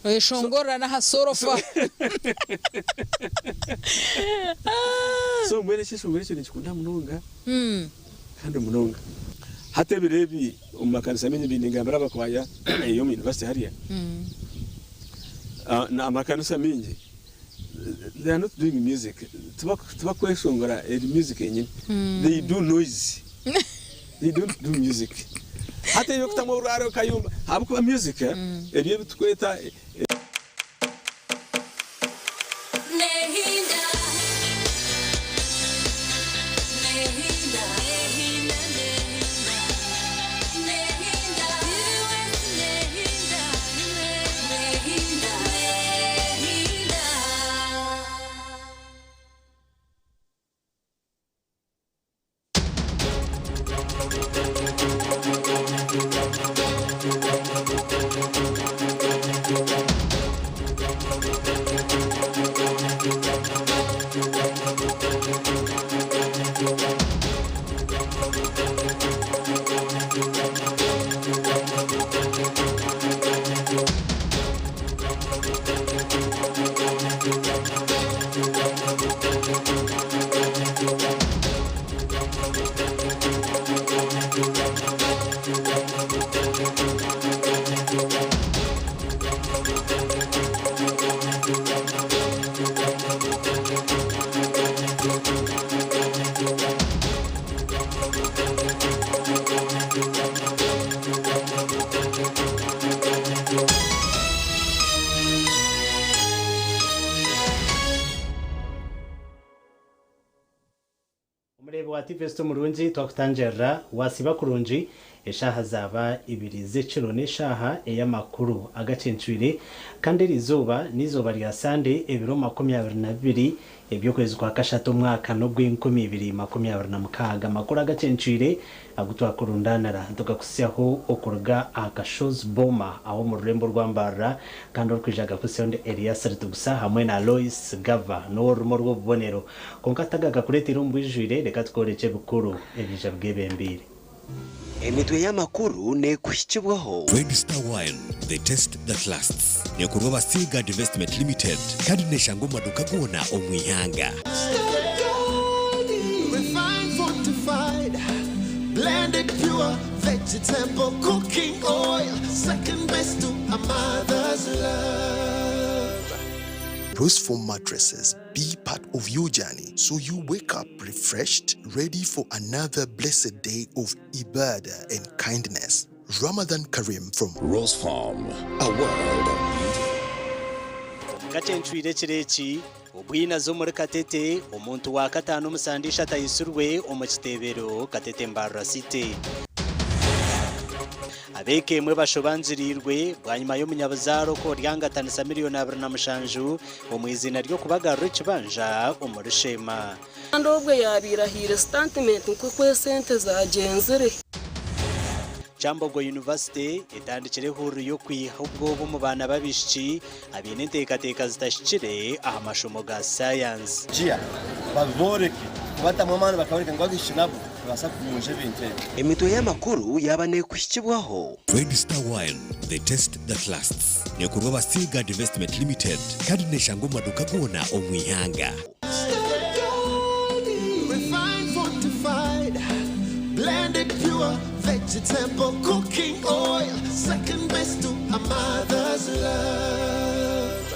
Oyeshongorera n'aha sorofa. So mbwenu ekyeshongoro ekyo ninkikunda munonga kandi munonga. Hati ebiro ebi omu makanisa maingi ningambira abakwaya ey'omu university hariya, amakanisa maingi they are not doing music, tibakweshongora eri music yenyini, they do noise, they don't do music. Hati eby'okutamu orwari okayumba ahabw'okuba music eri ebi tukweta. Omureebi wa TV Zito Murungi twakutangirira wasiiba kurungi eshaaha zaaba ibiri z'ekiro n'eshaaha ey'amakuru agacencwire kandi eriizooba n'eizooba rya Sande ebiro 22 eby'okwezi kwa kashatu omwaka n'ogw'enkumi ibiri makumi abiri na mukaaga. Amakuru agacencwire agu twakurundaanira tugakuhitsyaho okuruga aha Kashozi Boma aho omu rurembo orwa Mbarara kandi orikwija agakuhitsyaho ndi Elias Ritugusa hamwe na Lois Gava n'ow'orurimi orw'obubonero. Kwonka tagakakureeteire omu bwijwire, reka tukworekye ebikuru ebiija bwebembeire. Emitwe y'amakuru neekuhikibwaho. Red Star Wine, the taste that lasts. Neekorwa aba Seaguard Investment Limited kandi neeshangwa omu maduuka goona omu ihanga. Refined, fortified, blended pure vegetable cooking oil, second best to a mother's love. Rose Foam mattresses be part of your journey so you wake up refreshed, ready for another blessed day of ibadah and kindness. Ramadan Kareem from Rose Farm, a world of beauty. Omu kacencwire ekiro eki, obwinazi omuri Katete, omuntu wa kataano omusandisha atayitsirwe omu kitebero Katete Mbarara City. Abeeka emwe bashobangirirwe bwanyima y'omunyabuzaare okworyangatanisa miriyoni 27 omu iziina ry'okubagarura ekibanja omuri Sheema. Kandi obwe yaabaire ahaire sitatimenti nk'oku esente zaagyenzire. Kyambogo University etandikire ehururu y'okwiha obwoba omu baana b'abaishiki abaine enteekateeka zitahikire aha mashomo ga sayansi. Gia babooreke kubatamu amaani bakabooreka ngu abaishiki nabo nibabaasa kugunja ebintu ebi. Emitwe y'amakuru yaaba neekuhikibwaho. Red Star Wine, the taste that lasts. Neekorwa aba Seaguard Investment Limited kandi neeshangwa omu maduuka goona omu ihanga. Refined, fortified, blended pure vegetable cooking oil, second best to a mother's love.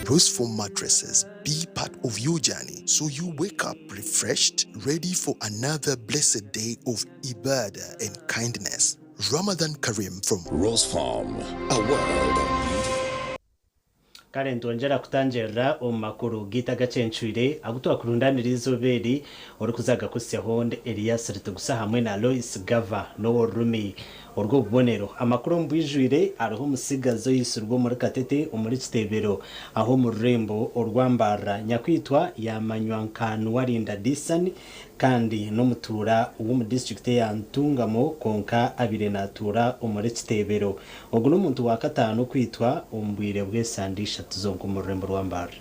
Rose Foam mattresses be part of your journey so you wake up refreshed, ready for another blessed day of ibadah and kindness. Ramadan Kareem from Rose Farm, a world of beauty. Kare nitwongyera kutangirira omu makuru gaitu agacencwire agu twakurundaanira eizooba eri orikuza agakuhitsyaho ndi Elias Ritugusa hamwe na Lois Gava n'ow'orurimi orw'obubonero. Amakuru omu bwijwire hariho omutsigazi oitsirwe omuri Katete omuri Kitebero aho omu rurembo orwa Mbarara nyakwitwa yaamanywa nka Nuwarinda Disan kandi n'omutuura w'omu disiturikiti eya Ntungamo kwonka abaire naatuura omuri Kitebero. Ogu n'omuntu wa kataano okwitwa omu bwire bw'esande ishatu zonka omu rurembo rwa Mbarara.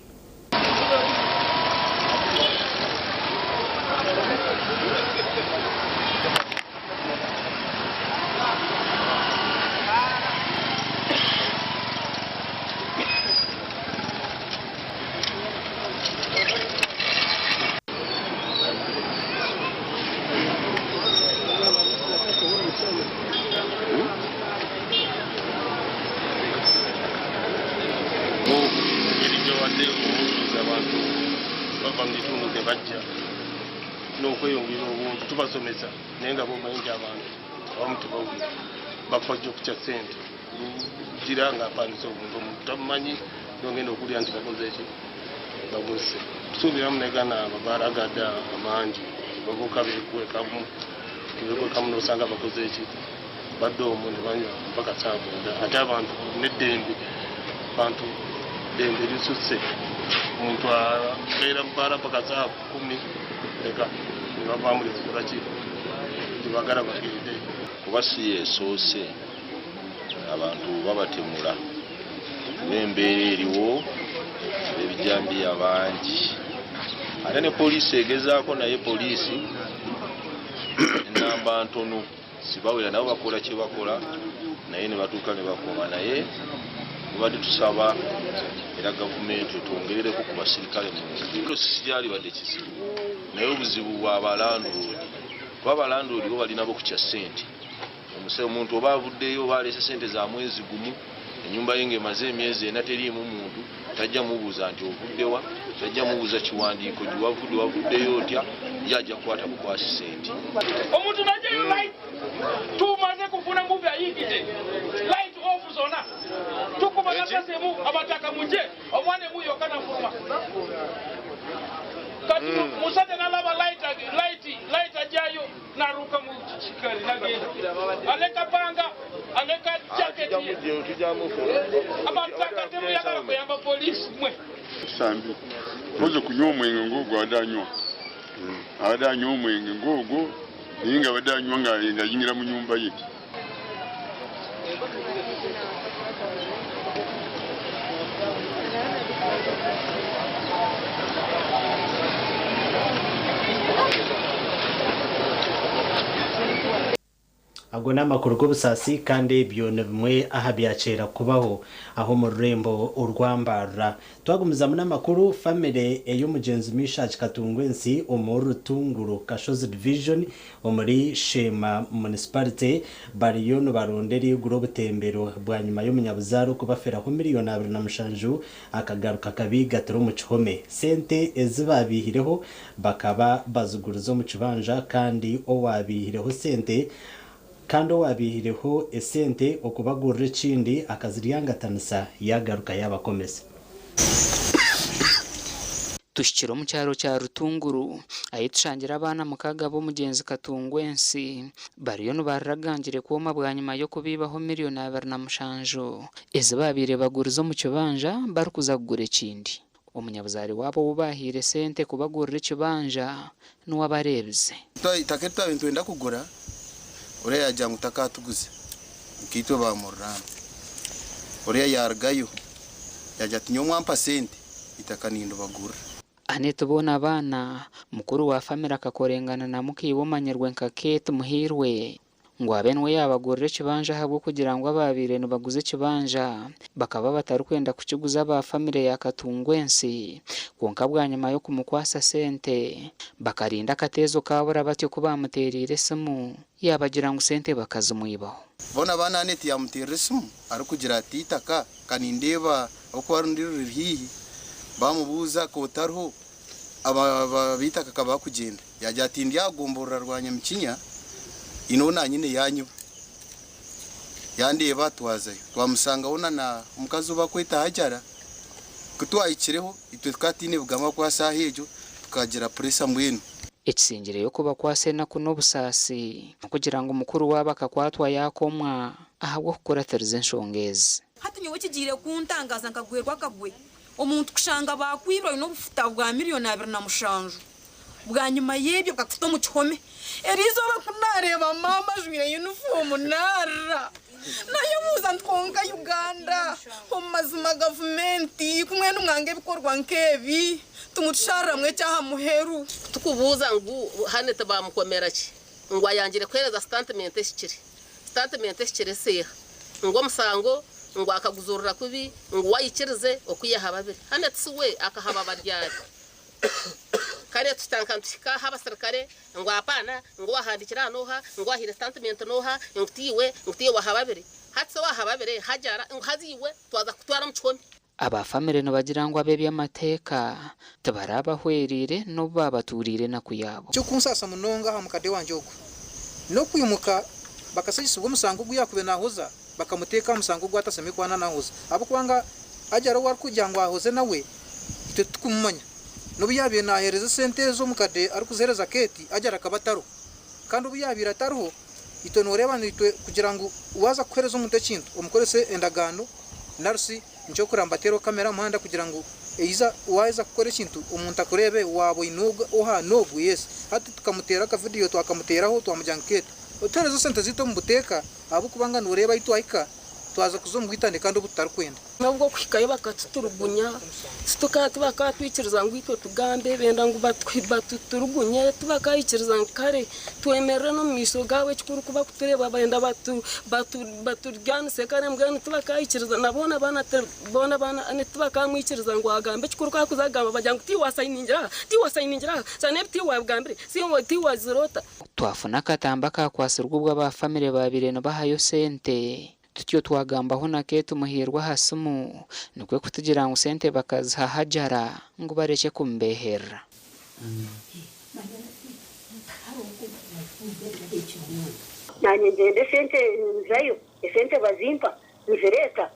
Bava mu bitundu ge bajja n'okweyongera obungi tubasomesa naye nga bomanyi nti abantu abamu tebawulira bafa jjo kukya ssente gira nga apangisa omuntu omuntu tamumanyi nogenda okulya nti bakoze ki bamusse tusuubiramu ne gano amabaala agadda amangi bavubuka bekwekamu bekwekamu nosanga bakoze ki badde omwo ne banywa mpaka saa mwenda ate abantu n'eddembe bantu ddembe lisusse omuntu abeera mubaala mpaka saa kumi leka ne bavaamu ne bakola ki tebagala bagende. Kuba si yeesoose abantu babatemula kuba embeera eriwo ab'ebijambiya bangi ate ne poliisi egezaako naye poliisi enamba ntono sibawera nabo bakola kyebakola naye ne batuuka ne bakoma naye tubadde tusaba era gavumenti etwongerereko ku basirikale mu nguudo sikyalibadde kizibu naye obuzibu bwa balanduloodi kuba balanduloodi bo balinabo ku kya ssente omuntu oba avuddeyo oba aleese ssente za mwezi gumu ennyumba ye ng'emaze emyezi ena teriimu muntu tajja mubuuza nti ovuddewa tajja mubuuza kiwandiiko giwavudde wavuddeyo otya ye ajja kukwata bukwasi ssente. Omuntu najayo light tumaze kufuna nguvu ayingidde light off zona tukuba nakasemu abataka muje omwana emuyoka nafuluma kati musajja nalaba light light light ajayo naruka mu kikari nagenda aleka panga aleka jacket abataka temuyagala kuyamba poliisi mwe sambi mpozi kunywa omwenge ng'ogwo abadde anywa abadde anywa omwenge ng'ogwo naye nga abadde anywa nga ayingira mu nyumba ye. Ago n'amakuru g'obusaasi kandi ebyo ni bimwe aha byakyera kubaho aho omu rurembo orwa Mbarara. Twagumizamu n'amakuru, famire ey'omugyenzi Meshack Katungwensi omuri Rutunguru Kashozi Division omuri Sheema Municipality bariyo nibaronda erigura obutembero bwanyima y'omunyabuzaare okubaferaho miriyoni 27 akagaruka akabigatira omu kihome. Sente ezi babiihireho bakaba baziguriza omu kibanja kandi owabiihireho sente kandi owabiihireho esente okubagurira ekindi akaziryangatanisa yagaruka yabakomesa. Tuhikire omu kyaro kya Rutunguru ahi tushangire abaana 6 b'omugyenzi Katungwensi bariyo nibarira kwoma bwanyima y'okubiibaho miriyoni 27 ezi babaire baguriza omu kibanja barikuza kugura ekindi. Omunyabuzaare waabo ou bahaire sente kubagurira ekibanja niwe abareebize. Itaka eri twabaire nitwenda kugura uriya yagira ngu takatuguze nkaitwe bamururana uriya yarugayo yagira ati nyowe mwampa sente itaka nindibagurira. Annet boona abaana mukuru wa famire akakorengana na mukiiwe omanyirwe nka Kate Muhiirwe ngu abe niwe yabagurira ekibanja ahabw'okugira ngu ababaire nibaguza ekibanja bakaba batarikwenda kukiguza aba famire ya Katungwensi kwonka bwanyima y'okumukwasa sente bakarinda akateezo kabura batyo ku bamuteereire esimu yabagira ngu sente bakazimwibaho. Boona abaana Annet yamuteerera esimu arikugira ati itaka kanindeeba okuba rundi ruri haihi bamubuuza kotariho abaitaka kaba kugyenda yagira ati ndyagomborora rwa Nyamikinya ino nanyine yanyiba yandeeba twazayo twamusangaho na omukazi obakweta Hajara kutwahikireho itwe tukatiine bugamba kwa saaha egyo tukagira puresa mbwenu. Ekisingire y'okubakwasa enaku n'obusaasi kugira ngu mukuru waabo akakwatwa yakomwa ahabw'okukuratiriza enshonga ezi. Hati nyowe kigiire kuntangaza nkagwerwa akagwe omuntu kushanga bakwibwa oine obufuta bwa miriyoni 27 bwanyima y'ebyo bakakuta omu kihome eriizooba kunareeba maama ajwaire yunifoomu narira nayebuuza nti kwonka Uganda omu mazima gavumenti kumwenda mwanga ebikorwa nk'ebi tumutushariramu ekyaha muheru. Tukubuuza ngu hane tibamukomera ki ngu ayangire kuheereza sitatimenti ehikire sitatimenti ehikire seeha ngu omusango ngu akaguzurira kubi ngu wayikirize okuyaha babiri hane tisiwe akahaba baryari kare tutanka ntuhika abasirikare ngu apana ngu wahandikira noha ngu wahire statement noha ngu tiwe waha babiri hatse waha babiri hajara ngu haziwe twaza kutwara mu kihome. Aba famire nibagira ngu ab'eby'amateeka tibarabahwereire n'obu baabatuuriire enaku yaabo. Eky'okunsaasa munonga aha mukade wangye ogu, n'okwimuka bakasajisibwa omusango ogu yaakubaire naahoza bakamuteeka aha musango ogu atashemereire kuba naahoza ahabw'okuba nga Hajara ou arikugira ngu ahoze nawe itwe titukumumanya. N'obu yaabaire naaheereza esente ezo omukade arikuziheereza Kate, Hajara akaba atariho. Kandi obu yaabaire atariho, itwe nooreeba naitwe kugira ngu waaza kuheereza omuntu ekintu omukorese endagaano nari shi nikyo orikureeba nibateeraho kamera aha muhanda kugira ngu eiza waaheza kukora ekintu omuntu akureebe waaba oine ogu oha n'ogu yes. Hati tukamuteera akavidiyo twakamuteeraho twamugira ngu Kate otuheereze esente zaitu omu buteeka ahabw'okuba nga nooreeba ahi twahika twaza kuza omu bwitande kandi obu tutarikwenda. Nabwo kuhikayo bakatuturugunya, tibakatwikiriza ngu itwe tugambe, benda ngu batuturugunye, tibakaikiriza ngu kare twemerere n'omu maisho gaabo ekikuru kuba kutureeba benda baturyanise kare mbwenu tibakaikiriza na boona abaana boona abaana tibakamwikiriza ngu agambe ekikuru ku arikuza kugamba bagira ngu tiwasayiningira aha, tiwasayiningira aha, shana ebi tiwabigambire, tiwagizire ota. Twafuna akatambi akakwatsirwe obwo aba famire baabaire nibahayo sente. Tutyo twagambaho na Kate Muhiirwa aha simu, nikwo kutugira ngu sente bakaziha Hajara ngu barekye kumubeherera. Naanye ngyenda esente nzayo, esente bazimpa, nzireeta,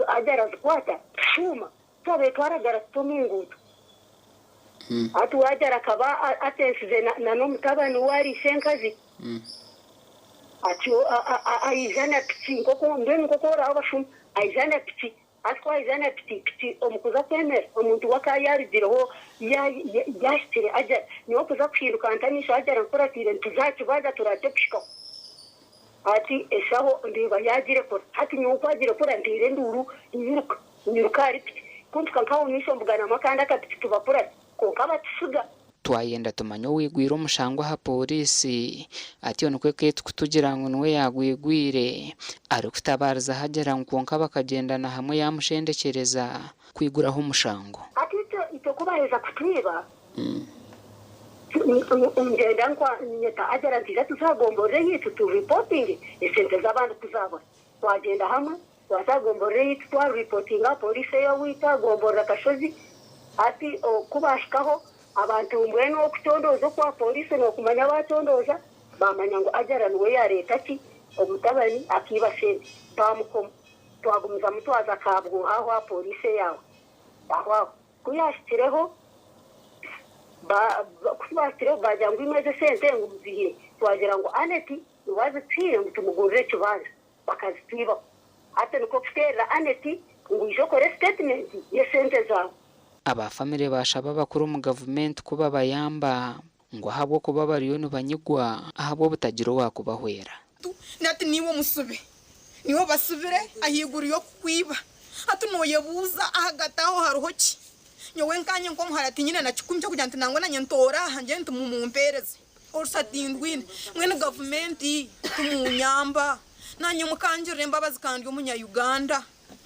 Hajara azikwata, tushuuma, twabaire twaragara tuta omu nguuto. Hati we Hajara akaba atensize na n'omutabani we ariise enkazi. Atyo aija na piki nk'oku mbwenu nk'oku oraabe abashuma, aija na piki. Hati ku aija na piki, piki omu kuza kwemera, omuntu we akaba yaarugireho yaahikire Hajara. Nyowe kuza kuhinduka nti amaisho Hajara nkuratiire nti tuze aha kibanja turaakye kuhikaho. Hati eshaho ndeeba yaagirekura. Hati nyowe ku agirekura nteera enduuru nyiruka, nyiruka ahari piki. Ku mpika nk'aho omu maisho mbuganamu akandi akapiki tubakurata kwonka batutsiga. Twayenda tumanye owaigwire omushango aha pooriisi, atyo nikwo Kate kutugira ngu niwe yaagwigwire arikutabaariza Hajara ngu kwonka bakagyendana hamwe yaamushendekyereza kwiguraho omushango. Hati itwe ku baaheza kutwiba, ngyenda nyeta Hajara nti ija tuze aha gomborora eyaitu tu ripotinge esente z'abandi ku zaabura. Twagyenda hamwe twaza aha gomborora eyaitu twaripotinga aha pooriisi ey'owaitu aha gomborora Kashozi. Hati ku baahikaho Abantu mbwenu okucondooza okwa poriisi nokumanya bacondooza bamanya ngu Ajara niwe yareeta ki omutabani akiiba sente bamukoma twagumizamu twaza Kabwoha aho aha poriisi eyaawe aho aho kuyahikireho kubahikireho bagira ngu imwe ezi esente ngu muzihiire twagira ngu Annet niwe azituhiire ngu tumugurire ekibanja bakazitwibaho hati nikwo kuteerera Annet ngu ija okore sitatimenti yesente zaawe. Aba famire baashaba abakuru omu gavumenti ku babayamba ngu ahabw'okuba bariyo nibanyigwa ahabw'obutagira owaakubahwera. Hati niiwe omusibe, niiwe obasibire ahaiguru y'okukwiba. Hati nooyebuuza ahagati aho hariho ki? Nyowe nkaanye nk'omuhara tinyine na kikumi ky'okugira nti nangwa naanye ntoore aha ngire nti mumumpeereze. Orusa tindwine. Mbwenu gavumenti timuunyamba naanye mukangirira embabazi kandi omunya-Uganda.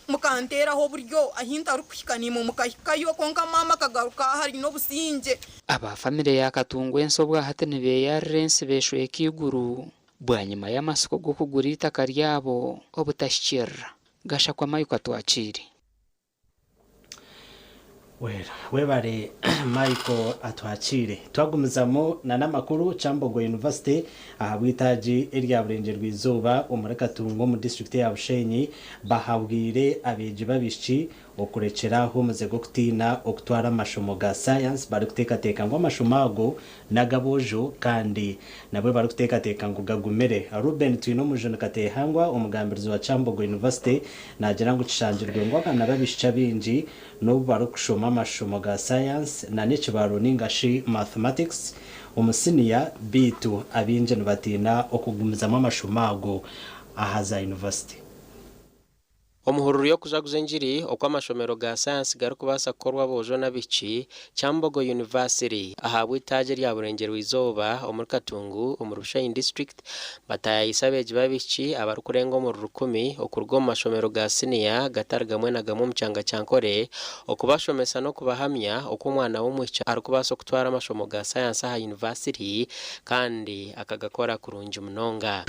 Mukanteeraho oburyo ahi ntarikuhika naimwe mukahikayo, kwonka maama akagaruka aha aine obusingye. Aba famire ya Katungwa ensi obwahati nibeyarira ensi beshweka eiguru bwanyima y'amatsiko g'okugura eitaka ryabo obutahikirira. Gashakwa Michael Atwakiire. Well, webare Michael Atwakiire. Twagumizamu na n'amakuru, Kyambogo University ahabw'eitaagi erya Burengyerwa-izooba omuri Katungu omu disiturikiti eya Bushenyi bahabwire abeegi b'abaishiki okurekyera aho omuze gw'okutiina okutwara amashomo ga sayansi barikuteekateeka ngu amashomo ago n'ag'aboojo kandi nabwe barikuteekateeka ngu gagumire. Reuben Twinomujuni Kateehangwa, omugambirizi wa Kyambogo University naagira ngu kishangirwe ngu abaana b'abaishiki abaingi N'obu barikushoma amashomo ga sayansi na n'ekibaro ninga shi Mathematics omu siniya beitu abaingi nibatiina okugumizamu amashomo ago aha za yunivasite. Omuhururu y'okujaguza engiri oku amashomero ga sayansi garikubaasa kukorwa aboojo n'abaishiki, Kyambogo University ahabw'eitaagi erya Burengyerwa-izooba omuri Katungu omuri Bushenyi District Bataayaayise abeegi b'abaishiki abarikurenga omuri rukumi okuruga omu mashomero ga siniya gatari gamwe na gamwe omu kyanga kya Nkore okubashomesa n'okubahamya oku omwana w'omwishiki arikubaasa okutwara amashomo ga sayansi aha yunivasiti kandi akagakora kurungi munonga.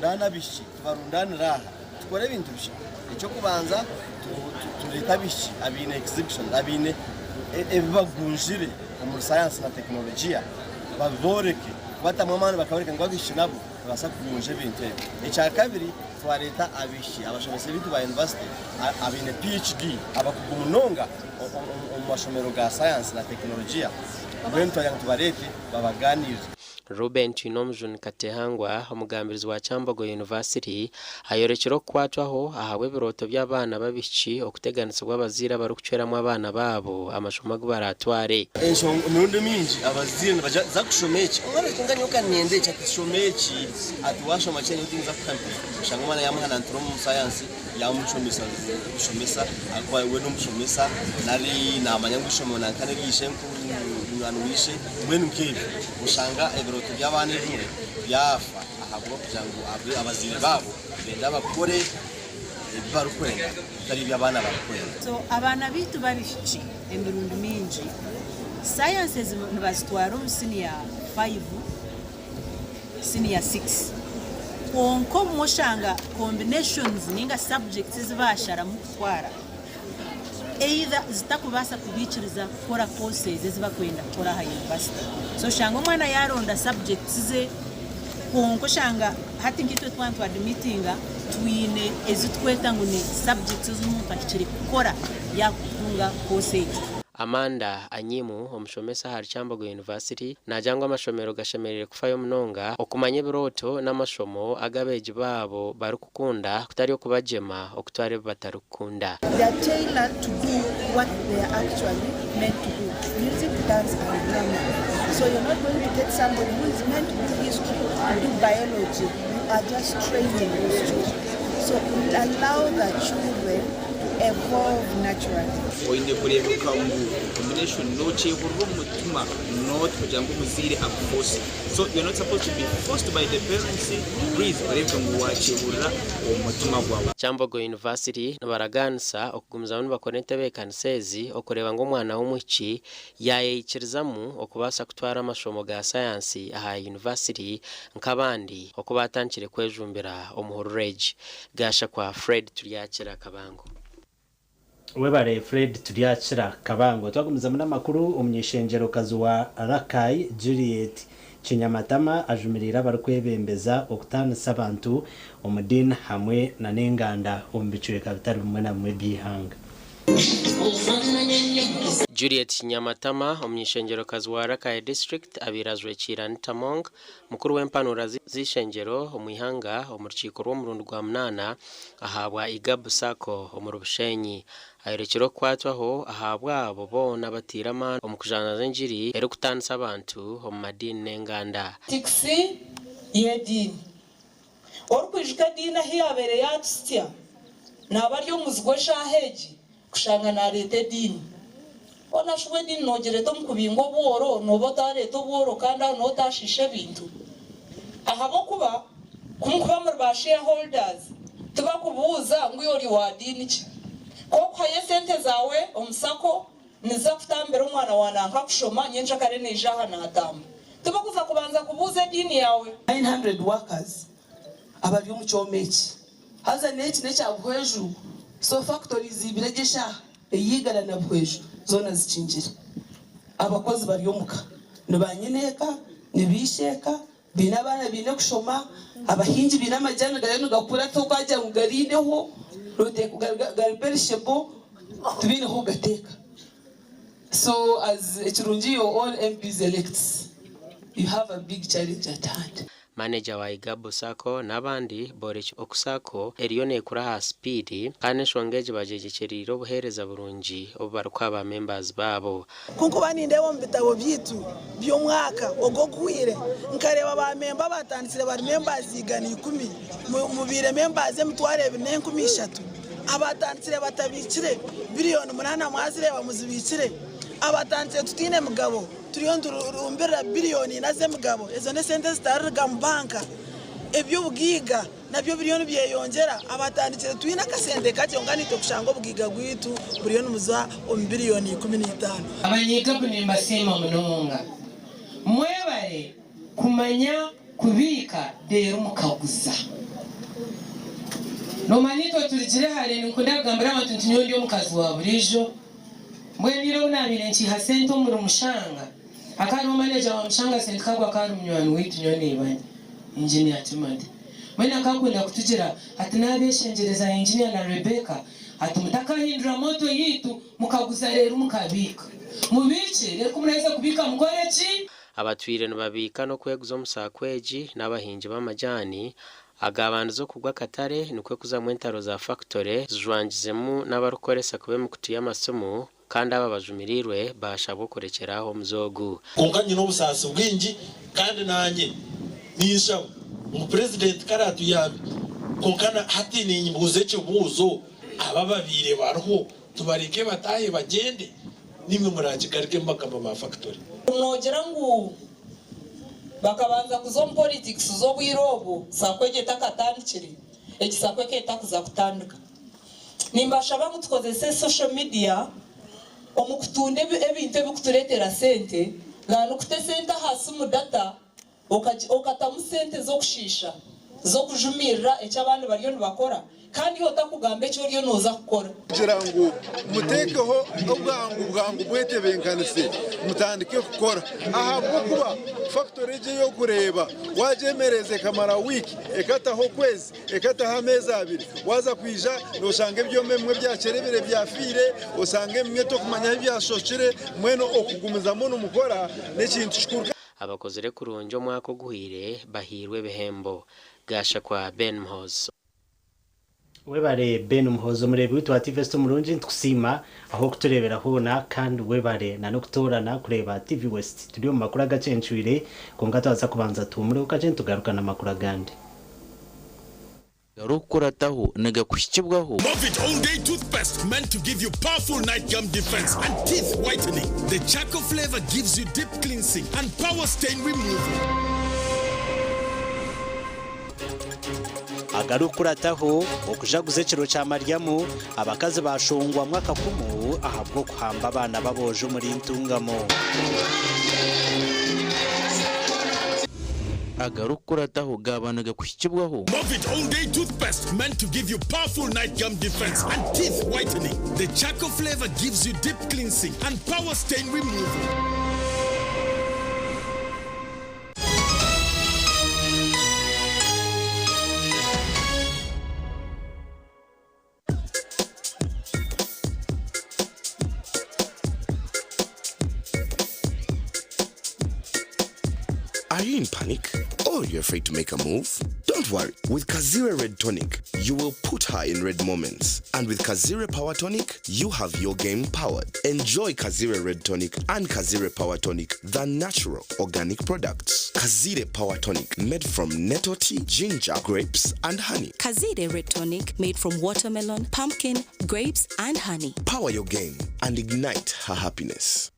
Turundaane abaishiki, tubarundaanire aha, tukore ebintu bishatu. Eky'okubanza, tureete abaishiki abaine exhibitions, abaine ebi bagunjire omuri sayansi na tekinologiya babibooreke, kubatamu amaani bakabooreka ngu abaishiki nabo nibabaasa kugunja ebintu ebi. Ekya kabiri, twareeta abaishiki abashomesa ebintu ba yunivasite abaine PHD abakugu munonga omu mashomero ga sayansi na tekinologiya, mbwenu twagira ngu tubareete babaganirire. Reuben Twinomujuni Katehangwa, omugambirizi wa Kyambogo University, ayorekire okukwatwaho ahabw'ebirooto by'abaana b'abaishiki okuteganisibwa abazaire abarikucweramu abaana baabo amashomo agu baraatware. Enshonga, Emirundi mingi abazaire nibagira bati, Za kushoma eki. Omwana ati, Kwonka nyowe ka niinyenda eki. Ati, Shoma eki. Ati, Waashoma kinu nyowe tindiza kukuha empiiha. Oshanga omwana yaamuhanantura omu sayansi, yaamushomesa bushomesa ahabw'okuba we n'omushomesa nari naamanya ngu eishomero nanka n'erya ishenkuru, munywani wa ishe. Mbwenu nk'ebyo. Oshanga ebirooto by'abaana ebimwe byafa ahabw'okugira ngu abazaire baabo nibenda bakore ebi barikwenda bitari ebi abaana barikwenda. So abaana baitu b'abaishiki emirundi mingi sciences nibazitwara omu senior five, senior six kwonka obumwe oshanga combinations ninga subjects ezi basharamu kutwara either zitakubaasa kubaikiriza kukora courses ezi bakwenda kukora aha university. So oshanga omwana yaronda subjects ze kwonka oshanga hati nkaitwe twaba nitwa admittinga twine ezi tukweta ngu ni subjects ezi omuntu ahikire kukora yakutunga course egyo. Amanda Anyimu, omushomesa ahari Kyambogo University, naagira ngu amashomero gashemereire kufayo munonga okumanya ebirooto n'amashomo agu abeegi baabo barikukunda kutari okubagyema okutwara ebi batarikukunda. They are tailored to do what they are actually meant to do, music, dance and drama. So you're not going to get somebody who is meant to do history to do biology, you are just training those children. So allow the children to evolve naturally. Oine kureebeka ngu combination nokyehurira omu mutima not kugira ngu omuzaire akuforce. So you're not supposed to be forced by the parents, please oreebeke ngu wakyehurira omu mutima gwawe. Kyambogo University nibaragaanisa okugumizamu nibakora entebeekanisa ezi okureeba ngu omwana w'omwishiki yaayeyikirizamu okubaasa kutwara amashomo ga sayansi aha yunivasite nk'abandi oku baatandikire kwejumbira omu hururu egi. Gashakwa Fred Turyakira Kabango. Webare Fred Turyakira Kabango. Twagumizamu n'amakuru, omuny'eishengyerokazi wa Rakai, Juliet Kinyamatama ajumiriire abarikwebembeza okutaanisa abantu omu diini hamwe na n'enganda omu bicweka bitari bimwe na bimwe by'eihanga. Juliet Kinyamatama, omuny'eishengyerokazi wa Rakai District abaire ajwekiire Anita Among, mukuru w'empanura z'eishengyero omu ihanga omu rukiiko rw'omurundi gwa munaana ahabwa Igabu Sacco omuri Bushenyi. Ayorekire okukwatwaho ahabw'abo boona abataire amaani omu kujanjaaza engiri erikutaanisa abantu omu madiini n'enganda. Tikisi y'ediini. Orikwijuka ediini ahu yaabaire yaatusitsya, naaba ari omuzigu eshaaha egi kushanga naareeta ediini. Hoona shi bwo ediini noogireeta omu kubinga obworo, nooba otaareeta obworo kandi aho niho otaashiisha ebintu? Ahabw'okuba ku mukuba muri ba shareholders, tibakubuuza ngu iwe ori wa diini ki. Ku okuhayo esente zaawe omu sacco, niziza kutambira omwana wa nanka kushoma, nyenkyakare naija aha naatamba. Tibakuza kubanza kubuuza ediini yaawe. 900 workers abari omu kyoma eki haza n'eki n'ekya Buhweju so factories ibiri egi eshaaha ey'Igara na Buhweju zoona zikingire. Abakozi bari omuka ni ba nyineeka, ni ba isheeka, baine abaana baine kushoma, abahingi baine amajani gariyo nigakura tokwagira ngu garindeho gari perishable tibaine ahu kugateeka. So as ekirungi you're all MPs elects you have a big challenge at hand. Maneja wa Igabu Sacco n'abandi borekire oku Sacco eriyo nekura aha sipiidi kandi enshonga egi bagyegyekyereire obuheereza burungi obu barikuha ba members baabo. Ku nkuba nindeeba omu bitabo byaitu by'omwaka ogu oguhweire, nkareeba ba memba abaatandikire bari members 110, mubaire members 2,300, abaatandikire batabiikire, biriyoni 8 mwazireeba muzibiikire, abaatandikire tutaine migabo, turiyo niturumbirira biriyoni 4 z'emigabo, ezo n'esente ezitariruga mu banka. Eby'obugaiga nabyo biriyo nibyeyongyera, abatandikire twine akasente kakye kwonka naitwe kushanga obugaiga bwaitu buriyo nibuza omu biriyoni 15. Abanyegabu nimbasiima munonga. Mwebare kumanya kubiika reero mukaguza. Noomanya itwe turugire hare ninkunda kugambira abantu nti nyowe ndi omukazi wa buriijo. Mbwenu ira obu naabaire nkiiha sente omuri Mushanga, hakaba hariho maneja wa Mushanga Ssentikagwa akaba ari munywani waitu nyowe na ibanyi, Engineer Timothy. Mbwenu akakunda kutugira ati naabeshengyereza Engineer na Rebecca ati mutakahindura motto yaitu mukaguza reero mukabiika. Mubiikye reero ku muraheza kubiika mukore ki? Abatwire nibabiika n'okweguza omu saako egi n'abahingi b'amajaani agaabandize okugwa akatare nikwo kuzamu entaro za fakitore zijwangizemu n'abarikukoresa kuba emikutu y'amasimu kandi aba abajumiriirwe baashabwa okurekyera aho omuze ogu. Kwonka nyine obusaasi bwingi kandi naanye ninshaba ngu Purezidenti kare atuyambe. Kwonka na hati nimbuuza ekibuuzo, aba ababaire bariho tubareke bataahe bagyende? Naimwe muraakigarukemu bakama ba fakitori. Noogira ngu bakabanza kuza omu politics z'obwire obu sacco egyo etakatandikire, egi sacco ekaba etakuza kutandika. Nimbashaba ngu tukozese social media omu kutunda ebintu ebikuturetera sente than kuta esente aha simu data okatamu sente z'okushiisha z'okujumirira eki abandi bariyo nibakora kandi iwe otakugamba eki oriyo nooza kukora. Kugira ngu muteekeho obwangu bwangu mwetebenkanise mutandike kukora ahabw'okuba fakitori egi ei orikureeba waagyemereza ekamara wiiki ekataho okwezi ekataho ameezi abiri waaza kwija nooshanga ebyoma ebimwe byakyerevire byafiire osanga ebimwe torikumanya ahu byashokire mbwenu okugumizamu nimukora n'ekintu kikuru. Abakozire kurungi omwaka oguhweire bahairwe ebihembo. Gashakwa Ben Muhoozi. Webare Ben Muhoozi omureebi waitu wa TV West omurungi nitukusiima ahabw'okutureebera hoona kandi webare na n'okutoorana kureeba TV West. Turi omu makuru agakyencwire kwonka twaza kubanza tuhumureho kakye nitugaruka n'amakuru agandi. Garikukurataho nigakuhikibwaho. Movit All Day Toothpaste meant to give you powerful night gum defense and teeth whitening. The charcoal flavor gives you deep cleansing and power stain removal. Agarikukurataho, okujaguza ekiro kya Mariamu, abakazi baashongwamu akakumu ahabw'okuhamba abaana b'aboojo omuri Ntungamo. Agarikukurataho gaaba nigakuhikibwaho. Movit All Day Toothpaste meant to give you powerful night gum defense and teeth whitening. The charcoal flavor gives you deep cleansing and power stain removal. Are you in panic? Or you're afraid to make a move? Don't worry. With Kazire Red Tonic, you will put her in red moments. And with Kazire Power Tonic, you have your game powered. Enjoy Kazire Red Tonic and Kazire Power Tonic, the natural organic products. Kazire Power Tonic, made from nettle tea, ginger, grapes, and honey. Kazire Red Tonic made from watermelon, pumpkin, grapes, and honey. Power your game and ignite her happiness.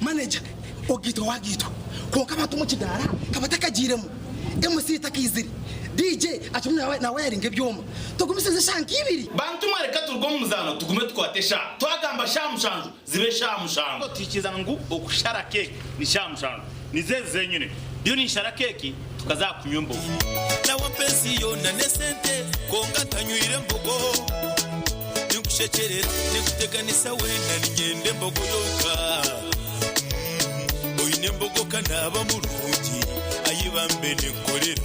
Manager ogaitwa wagaitwa kwonka abantu omu kidaara ka batakagiiremu, MC takaizire, DJ akirimu nawayaringa ebyoma. Tugumisirize eshaaha nk'ibiri. Bantu mwe reka turuge omu muzaano tugume tukwate eshaaha. Twagamba shaaha mushanju zibe shaaha mushanju. Tuhikiiriza ngu okushara keeki ni shaaha mushanju. Nizo ezi zenyine. Ndiyo ninshara keeki tukaza aha kunywa embogo. Nawe ampa ensi yoona n'esente kwonka ntanywire mbogo. Ninkushekyerera ninkuteganisa weena niinyenda embogo yonka. Oine embogo ka naaba murungi ayi bambe ninkukorera.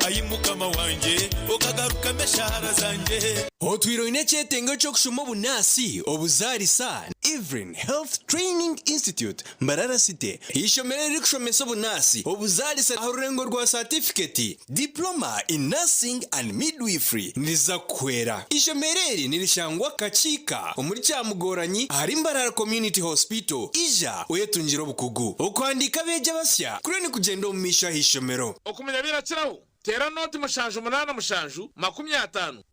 Ayi mukama wangye okagarukamu eshaara zangye. Otwire oine ekyetengo ky'okushoma obunaasi, obuzaarisa, Evelyn Health Training Institute, Mbarara City, eishomero eririkushomesa obunaasi, obuzaarisa aha rurengo rwa saatifiketi, Diploma in Nursing and Midwifery, niriza kukuhwera. Eishomero eri nirishangwa Kakiika omuri Kyamugoranyi ahari Mbarara Community Hospital. Ija oyetungire obukugu. Okuhandiika abeegi abasya kuriyo nikugyenda omu maisho aha ishomero. Okumanya birakiraho. Teera 0 7 87 24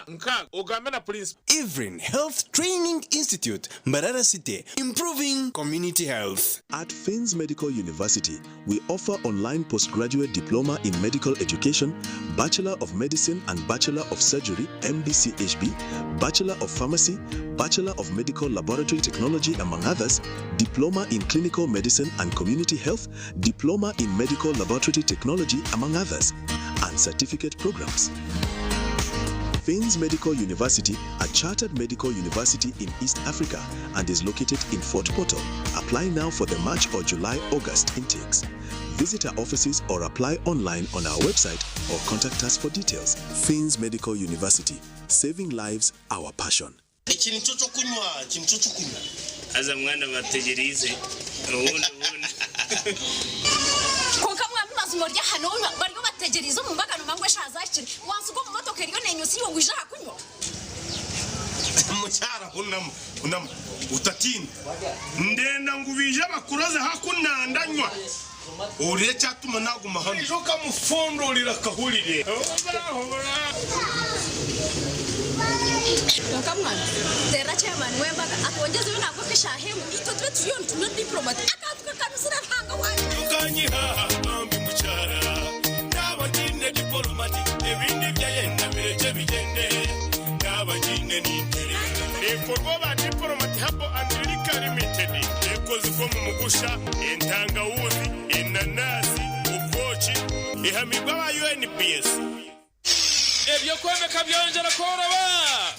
6 ogambe na Principal. Evelyn Health Training Institute, Mbarara City, improving community health. At Finns Medical University, we offer online postgraduate diploma in medical education, Bachelor of Medicine and Bachelor of Surgery, MBCHB, Bachelor of Pharmacy, Bachelor of Medical Laboratory Technology, among others, Diploma in Clinical Medicine and Community Health, Diploma in Medical Laboratory Technology, among others, and certificate programs. Finns Medical University, a chartered medical university in East Africa and is located in Fort Portal. Apply now for the March or July August intakes. Visit our offices or apply online on our website or contact us for details. Finns Medical University, saving lives, our passion. Iki nicyo cyo kunywa, iki nicyo cyo kunywa. Aza mwana bategerize ubundi ubundi. Konka mwami mazima rya hano bariho bategereza mu mbagano mangwe shazakire wansi ubwo mu motoka eriyo nenyusi yo ngwija kunywa. Mukyara, hunama, hunama, utatina. Ndenda ngubije abakuroze hakunandanywa urire cyatuma naguma hano ejo kamufundurira akahurire. Konka mwana tera chairman wembaga atwongeze we ntabwo keshahemu itwe tube turiyo nitunywa diplomat akantu kakanusira ntanga wanje. Tukanyihaha bambi mukyara nabagine diporomati ebindi byayenda bireke bigende nabagine nintere Ekorwa ba Diplomat Habo and Liquor Limited, ekozibwa mu mugusha, entangawuzi, enanasi, obwoki, ehamibwa ba UNPS. Ebyokwomeka byongera kworoba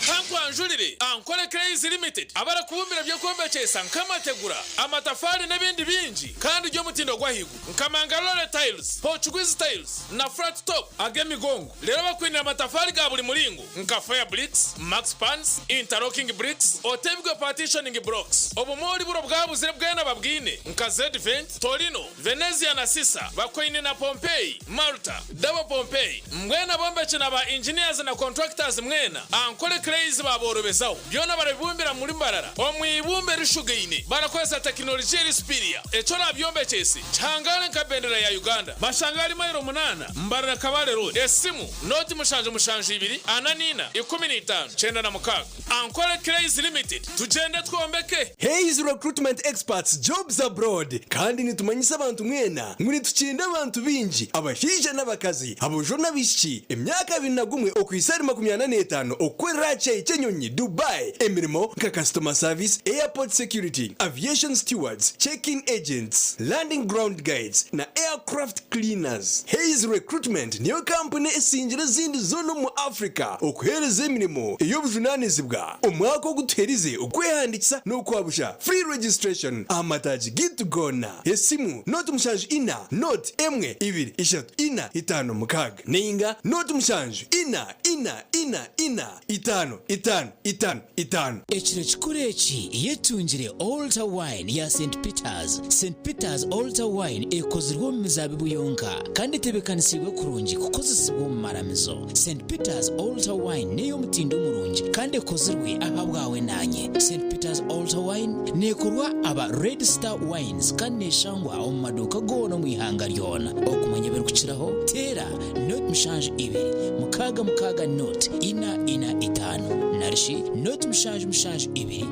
kankwanjurire Ankole Clays Limited, abarakubumbira byokwombekesa nk'amategura, amatafari n'ebindi bingi kandi by'omutindo gwahigu nka Mangalore tiles, Portuguese tiles na flat top ag'emigongo. Rero bakwinira amatafari ga buri muringo nka fire bricks, max pans, interlocking bricks, otebwe partitioning blocks. Obumori buro bwabuzire bwena babwine nka Zvent, Torino, Venezia na Sisa. Bakwine na Pompeii, Malta, Double Pompeii. Mbwena bombeke na ba engineers na contractors mwena, Ankole Clays baborobezaho. Byona barabibumbira muri Mbarara omwibumbe rishugaine, barakozesa tekinolojiya eri superior. Eco rabyombekese kihangare nka bendera ya Uganda. Bashangari mayiro 8, Mbarara, Kabale Road. Esimu 0 7 7 2 44 15 96. Ankole Clays Limited, tugende twombeke. Hayes Recruitment Experts, Jobs Abroad. Kandi nitumanyisa abantu mwena ngo nitukinda abantu bingi, abashaija n'abakazi, abojo n'abishiki, emyaka 21 okwisa 25, okwerera kyeyi kyenyonyi Dubai. Emirimo nka customer service, airport security, aviation stewards, check-in agents, landing ground guides na aircraft cleaners. Hayes Recruitment niyo kampani esingira ezindi zona mu Africa okuhereza emirimo ey'obujunanizibwa. Omwaka ogutuherize okwehandikisa n'okwabusha, free registration, amataji gitu gona. Esimu 0 7 4 0 1 2 3 4 5 6 ninga 0 7 4 4 4 4 5 5 5 5. Ekiro kikuru eki yetungire Altar Wine ya St Peters. St Peters Altar Wine ekozirwe omu mizabibu yonka kandi etebekanisiibwe kurungi kukozesibwa omu maramizo. St Peters Altar Wine n'ey'omutindo murungi kandi ekozirwe aha bwawe nanye. St Peters Altar Wine neekorwa aba Red Star Wines kandi neshangwa omu maduuka goona omu ihanga ryona. Okumanya ebirikukiraho teera 0 7 2 6 6 0 4 4 5 narishi 0 7 7 2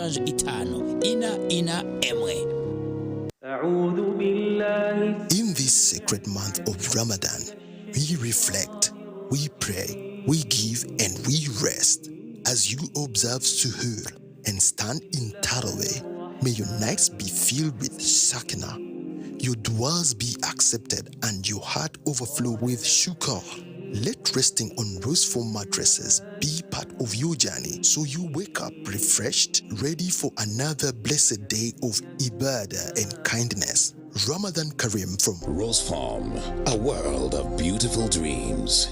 6 7 5 4 4 1. In this sacred month of Ramadan, we reflect, we pray, we give, and we rest. As you observe Suhoor and stand in Taraweh, may your nights be filled with Sakina, your duas be accepted, and your heart overflow with shukr. Let resting on roseful mattresses be part of your journey so you wake up refreshed, ready for another blessed day of ibadah and kindness. Ramadan Kareem from Rose Farm, a world of beautiful dreams.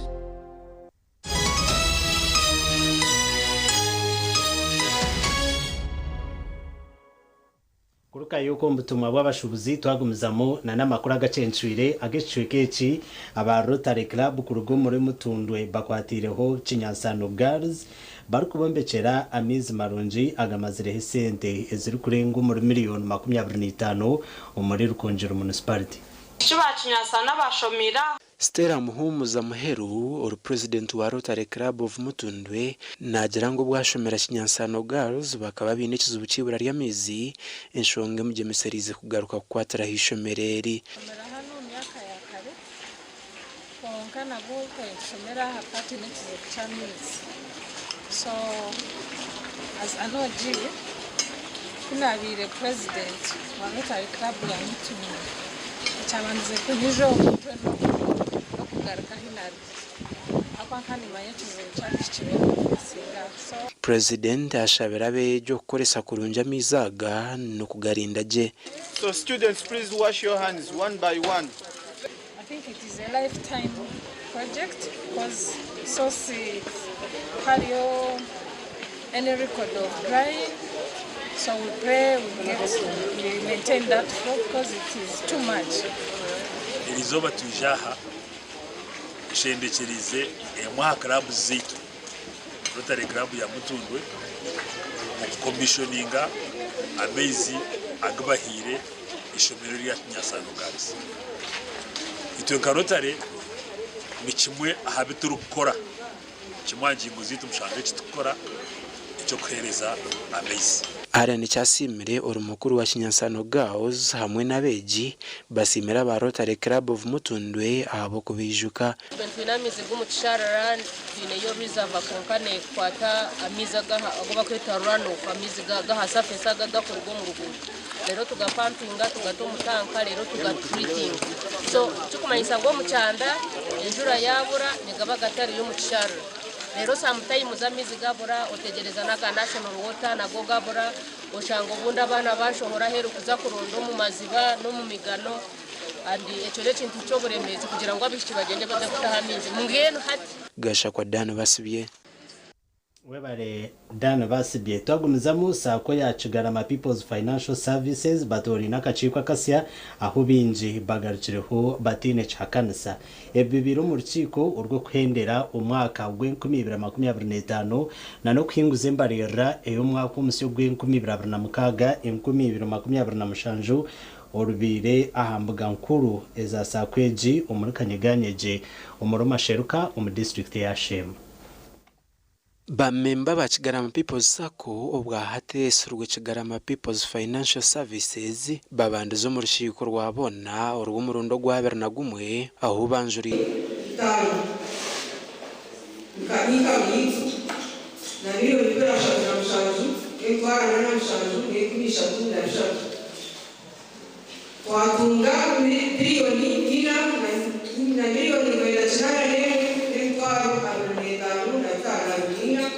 Kuruka yuko omu butumwa bw'abashubuzi twagumizamu na n'amakuru agacencwire ag'ekicweka eki. Aba Rotary Club kuruga omuri Mutundwe bakwatireho Kinyansano Girls barikubombekyera amaizi marungi agamazireho esente ezirikurenga omuri miliyoni 25 omuri Rukungiri Municipality. Eki bakinyansana bashomira. Stella Muhumuza Muheru ori Purezidenti wa Rotary Club of Mutundwe naagira ngu obu ashomera Kinyansano Girls bakaba baine ekizibu ky'eibura ry'amaizi, enshonga emugyemesereize kugaruka kukwatira aha ishomero eri. Nshomera hanu omu myaka ya kare kwonka nabwo nitushomera aha kuba twine ekizibu ky'amaizi so as an OG ku nabaire president wa Rotary Club ya Mutundwe ekyabandize kunyija omu mutwe n'okugaruka ahu narugire ahakuba nkaba nimanya ekizibu ky'abaishiki b'okusinga so. Purezidenti ashabire abeegi okukoresa kurungi amaizi aga n'okugarinda gye. So students please wash your hands one by one. I think it is a life time project because source hariyo any record of drying so we pray we get we maintain that flow because it is too much. Erizooba twija aha nshendekyereize emwe aha clubs zaitu, Rotary Club ya Mutundwe, okukomishoninga amaizi agu bahaire eishomero erya Kinyansano Girls. Itwe nka Rotary ni kimwe aha bi turikukora, kimwe aha ngingo zaitu mushanju eki turikukora eky'okuheereza amaizi. Allen Kyasiimire ori mukuru wa Kinyansano Girls hamwe n'abeegi basiimire aba Rotary Club of Mutundwe ahabw'okubaijuka. Itwe twine amaizi g'omu kisharara, twineyo reserve kwonka nekwata amaizi agu barikweta run off, amaizi g'aha surface ago agarikuruga omu ruguuto. Reero tugapampinga tugata omu tanka reero tugatreatinga. So ekirikumanyisa ngu omu kyanda enjura yaabura nigaba gatariyo omu kisharara. Reero sometimes amaizi gabura otegyereza n'aga National Water nago gabura, oshanga obundi abaana baashohora aheeru kuza kuronda omu maziba n'omu migano and ekyo n'ekintu ky'oburemeezi kugira ngu abaishiki bagyende baze kutaha amaizi. Mbwenu hati. Gashakwa Dan Basibye. Webare Dan Basibye. Twagumizamu Sacco ya Kigarama People's Financial Services batoraine akakiiko akasya ahu baingi bagarukireho bataine kihakanisa. Ebi bibaire omu rukiiko orw'okuhendera omwaka gw'enkumi ibiri 25 na n'okuhinguza embaririra ey'omwaka omusya ogw'enkumi ibiri 26, 2027 orubaire aha mbuga nkuru eza Sacco egi omuri Kanyeganyegye omuri Masheruka omu disiturikiti ya Sheema. Bamemba ba Kigarama People's Sacco obwahateesirwe Kigarama People's Financial Services babandize omu rukiiko rwa boona orw'omurundi ogwa 21 ahu banjuriire Itaano nka income yaitu na miliyoni 37 n'emitwaro 47 n'enkumi 3 na 3. Twatunga biliyoni 4 na miliyoni 981 n'emitwaro 25 na 24,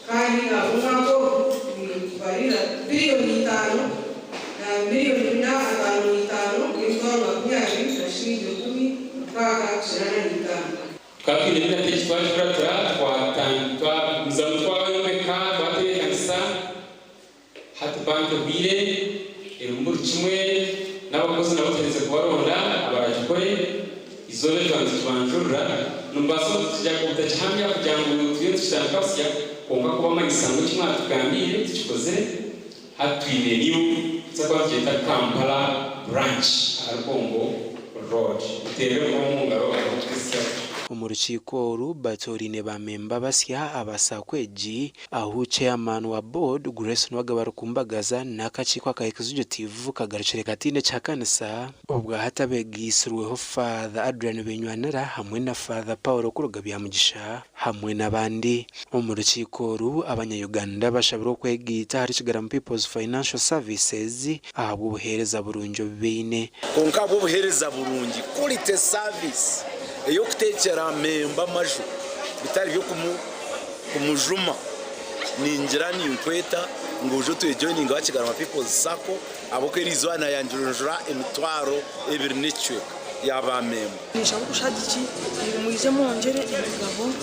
kandi na omwaka ogu nitubarira biliyoni 5 na miliyoni 455 n'emitwaro 20 na shilingi 685. Tukaba twine emyaka egi twagikuratira, twagumizamu twayombeka, twatebeekanisa. Hati banka ehwire, erimu buri kimwe, n'abakozi nabo tuherize kubaronda abaragikore. Izooba eri twandize tubanjurira, nimubaasa kutakihamya kugira ngu turiyo nitukitandika busya, kwonka kubamanyisa ngu eki mwatugambiire tukikozire. Hati twine new tutakuba tugyeta Kampala branch ahari Congo Road. Muteerere omu ngaro abarikutuhitsya. Omu rukiiko oru batoraine bamemba basya aba Sacco egi ahu chairman wa board Grace Nuwagaba Rukumbagaza n'akakiiko aka executive kagarukire kataine kihakanisa. Obwahati abeegaitsirweho Father Adrian Benywanira hamwe na Father Paul Kuruga Byamugisha hamwe n'abandi. Omu rukiiko oru abanya-Uganda bashabirwe okwegaita ahari Kigarama People's Financial Services ahabw'obuheereza burungi obu baine. Kwonka ahabw'obuheereza burungi, quality service, ey'okuteekyera memba amaju bitari by'okumujuma, ningira ninkweta ngu oije otwejoininge aha Kigarama People's Sacco ahabw'okuba eriizooba nayanjurira 20,000 n'ekicweka ya baamemba. Ninshaba obushagiki mwije mwongyere emigabo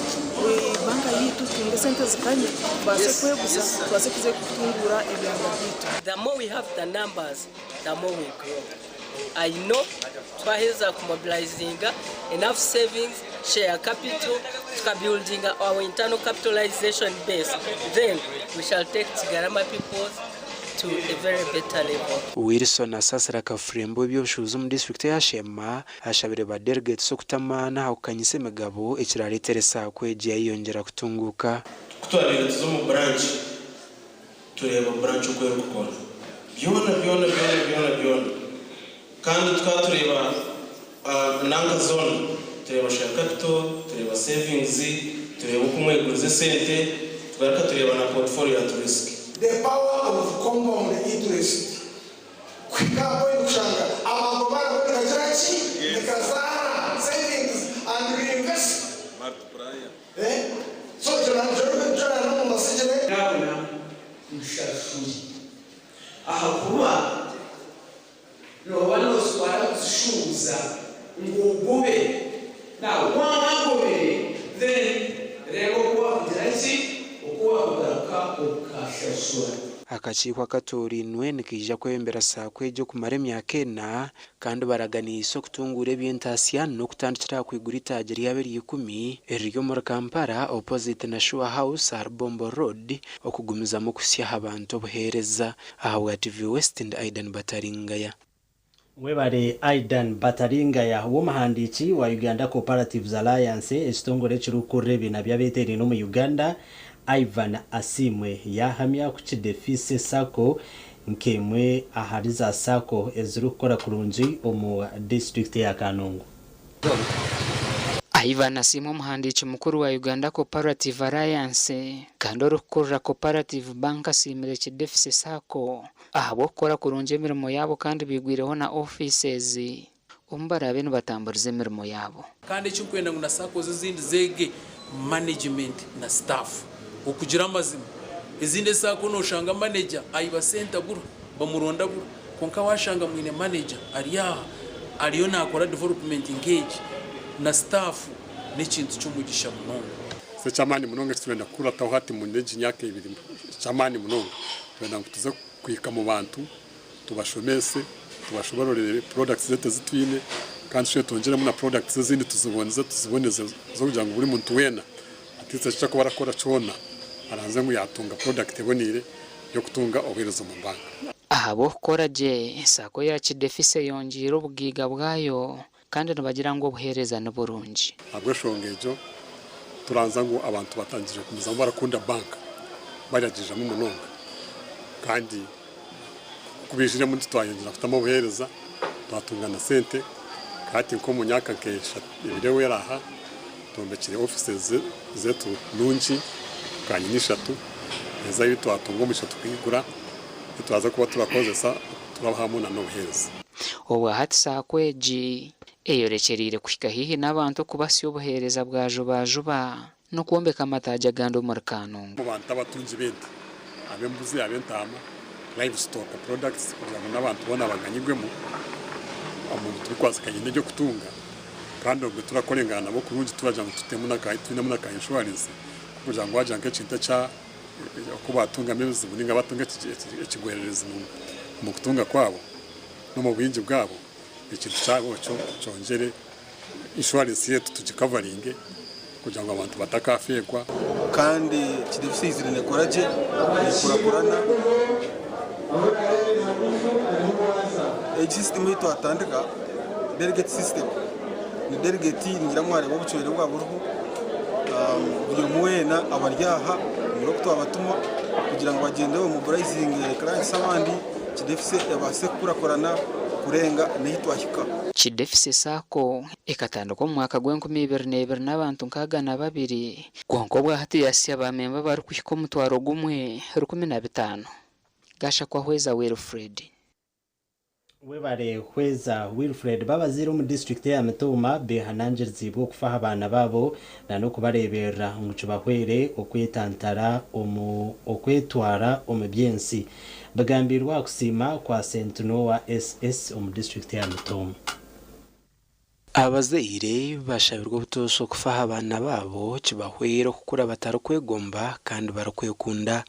banka yaitu tutunge esente zikanye tubaase kweguza tubaase kuza kutunguura ebyanga byaitu. The more we have the numbers, the more we grow. I know twaheza kumobilizinga enough savings, share capital, tukabuildinga our internal capitalization base, then we shall take Kigarama People's to a very better level. Wilson Asasira Kafurembe ow'eby'obushuubuzi omu disiturikiti eya Sheema ashabire ba delegates okutamaana aha kukanyisa emigabo ekirareetere SACCO egi yayeyongyera kutunguuka. Ku twabaire tuza omu branch tureeba branch oku erikukora byona byona byona byona byona kandi tukaba tureeba nanka zoona tureeba share capital, tureeba savings, tureeba oku mweguriza esente tugaruka tureeba na portfolio at risk. The power of compound interest kuhika aha point kushanga amagoba nago nigagira ki? Nigazaara savings and reinvest. Eh? So ekyo nakyo nikyo nari mbasigire. Naabona nshashuri ahakuba nooba noozitwara kuzishuubuza ngu ogube. Now waaba wagobire then reeba oku waakugira ki, oku waakugaruka okashashura. Akakiiko akatoorainwe nikaija kwebembera SACCO egi okumara emyaka ena kandi baraganiise okutunguura eby'entaasya n'okutandikira aha kwigura eitaagi ryabo erya ikumi eriri omuri Kampala opposite na Sure House ahari Bombo Road okugumizamu okuhitsya aha bantu obuheereza. Ahabwa TV West ndi Aidan Bataringaya. Webare Aidan Bataringaya w'omuhandiiki wa Uganda Cooperatives Alliance, ekitongore ekirikukurira ebibiina by'abeteeraine omu Uganda, Ivan Asiimwe yaahamya ku Kidefise Sacco nk'emwe ahari za Sacco ezirikukora kurungi omu disiturikiti ya Kanungu. Ivan Asiimwe omuhandiiki mukuru wa Uganda Cooperative Alliance kandi orikukurira Cooperative Bank asiimire Kidefise Sacco ahabw'okukora kurungi emirimo yaabo kandi baigwireho na ofiisi ezi omu baraabe nibatamburiza emirimo yaabo. Kandi eki nkwenda ngu na SACCOs ezindi zeege management na staff. Okugira amazima ezindi eSACCO noshanga manager ayiba sente abura, bamuronda abura kwonka washanga mwine manager ari aha ariyo nakora development nk'egi na staff n'ekintu ky'omugisha munonga. So eky'amaani munonga eki turenda kukurataho hati omuri egi myaka ebiri eky'amaani munonga turenda ngu tuze kuhika omu bantu tubashomese, tubashobororere products zaitu ezi twine kandi tushobe twongyeremu na products ezindi tuziboneze tuziboneze z'okugira ngu buri muntu weena at least eki arikuba arakora kyona aranze ngu yaatunga product eboneire y'okutunga obuheereza omu banka. Ahabw'okukora gye, Sacco ya Kidefisa eyongyeire obugaiga bwayo kandi nibagira ngu obuheereza ni burungi. Ahabw'enshonga egyo, turanza ngu abantu batandikire kugumizamu barakunda banka baragirizamu munonga kandi ku baijiremu titwayongyera kutamu obuheereza twatunga na sente hati nk'omu myaka nk'eshatu ebiri ehweire aha twombekire offices zaitu nungi kanyina ishatu ezi ahu twatunga omugisha tukaigura titwaza kuba turakozesa turabahamu na n'obuheereza. Obwahati Sacco egi eyorekyereire kuhika haihi n'abantu okubasya obuheereza bwa juba-juba n'okwombeka amataagi agandi omuri Kanungu. Omu bantu abatungi b'ente, ab'embuzi, ab'entaama, livestock products, kugira ngu n'abantu boona baganyirwemu omu bintu birikwatsikanye n'eby'okutunga kandi obwo turakorengana nabo kurungi turagira ngu tutemu na ka twinemu na ka insurance kugira ngu waagira nk'ekintu ekya oku baatungamu ebizibu ninga batunga ekigwererezi omu kutunga kwabo n'omu bwingi bwabo ekintu kyabo ekyo kyongyere insurance yaitu tugikavaringe kugira ngu abantu batakafeerwa. Kandi Kidefisa eizire nekora gye, nekurakurana. Egi system ei twatandika, delegate system, ni delegate ningira mwareeba obucwere bwaba buriho, buri omwe weena abari aha nimureba oku twabatuma kugira ngu bagyende bamobilizinge clients abandi Kidefisa ebaase kukurakurana kurenga n'ehi twahika. Kidefisa Sacco ekatandikwa omu mwaka gw'enkumi ibiri n'ebiri n'abantu 62 kwonka obwahati yahitsya baamemba abarikuhika 1000 15,000. Gashakwa Hweza Wilfred. Webare Hweza Wilfred. Babazaire omu disiturikiti eya Mitooma behanangiriziibwe okufa aha baana baabo na n'okubareeberera ngu kibahwere okwetantara omu okwetwara omu by'ensi. Bigambirwe aha kusiima kwa St Noah SS omu disiturikiti eya Mitooma. Abazaire bashabirwe obutoosha okufa aha baana baabo kibahwere okukura batarikwegomba kandi barikwekunda.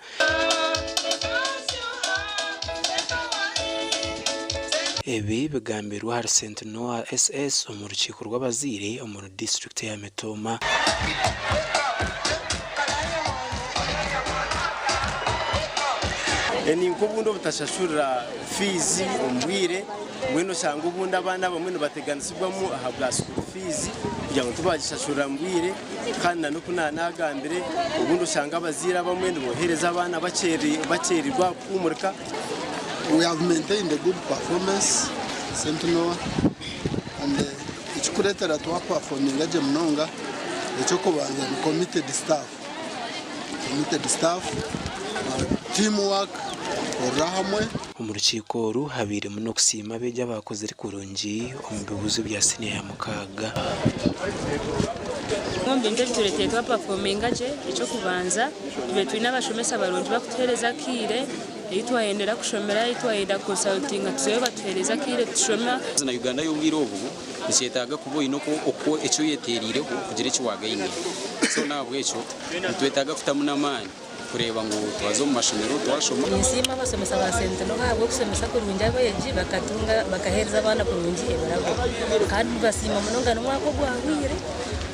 Ebi bigambirwe ahari St Noah SS omu rukiiko rw'abazaire omuri disiturikiti eya Mitooma. Ni nk'obundi obutashashurira fiizi omu bwire, mbwenu oshanga obundi abaana abamwe nibateganisibwamu ahabwa school fees kugira ngu tibagishashurira mu bwire kandi na n'oku naanagambire obundi oshanga abazaire abamwe nibohereza abaana bakyerirwa kuhuumurika. We have maintained a good performance Sentinel and ekikureetera twapafominga gye munonga eky'okubanza ni committed staff, committed staff, team work, kukorera hamwe. Omu rukiiko oru habairemu n'okusiima abeegi abaakozire kurungi omu bibuuzo bya siniya ya mukaaga. Omu bintu ebitureeteire twapafominga gye, eky'okubanza tubaire twine abashomesa barungi barikutuheereza akaire, ei twayendera kushomera, ei twayenda kukonsarutinga tuzayo batuheereza akaire tushoma. Na Uganda y'obwire obu nikyetaaga kuba oine oku eki oyetereireho kugira eki wagayininga. So n'ahabw'ekyo nitwetaaga kutamu n'amaani kureeba ngu twaza omu mashomero twashoma. Ninsiima abashomesa ba Sentinel ahabw'okushomesa kurungi abeegi bakatunga bakaheereza abaana kurungi ebirabo. Kandi nibasiima munonga n'omwaka ogwahweire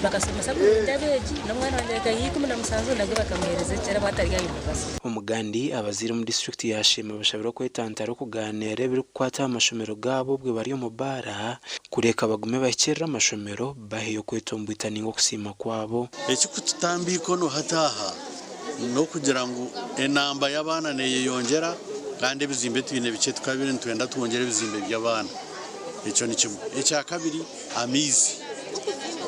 bakashomesa kurungi abeegi n'omwana wangye ahika aha 17 nabwe bakamuheereza ekirabo atari aha yunivasite. Omugandi, abazaire omu disiturikiti ya Sheema bashabirwe okwetantara okugaaniira ebirikukwata aha mashomero gaabo obwe bari omu baara kureka bagume bahikirire amashomero baheyo okwetomboita ninga okusiima kwabo. Ekikututamba eikono hati aha n'okugira ngu enamba y'abaana neyeyongyera kandi ebizimbe twine bikye tukabire nitwenda twongyere ebizimbe by'abaana. Ekyo ni kimwe. Ekyakabiri amaizi.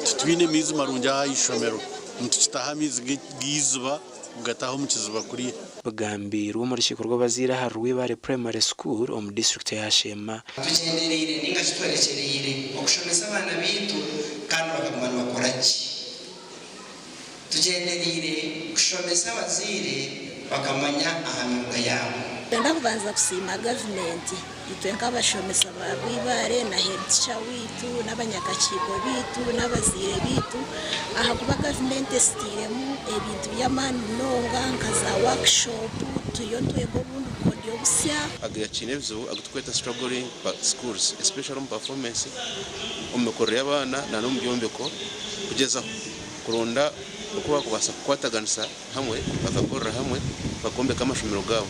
Titwine maizi marungi aha ishomero. Nitukitaha amaizi g'eiziba kugataha omu kiziba kuriya. Bigambirwe omu rukiiko rw'abazaire ahari Rwibare Primary School omu disiturikiti eya Sheema. Tugyendereire ninga shi twerekyereire okushomesa abaana baitu kandi bakaguma nibakora gye. Tugyendereire kushomesa abazaire bakamanya aha myuga yaabo. Twenda kubanza kusiima gavumenti itwe nk'abashomesa ba Rwibare na heeditica waitu n'abanyakakiiko baitu n'abazaire baitu ahakuba gavumenti esitairemu ebintu by'amaani munonga nka za waakishopu turiyo nitwega obundi bukodyo busya. Agakiine ebizibu aguturikweta struggling schools especially omu performance, omu mikorere y'abaana na n'omu byombeko kugyezaho kuronda oku bakubaasa kukwataganisa hamwe bakakorera hamwe bakombeka amashomero gaabo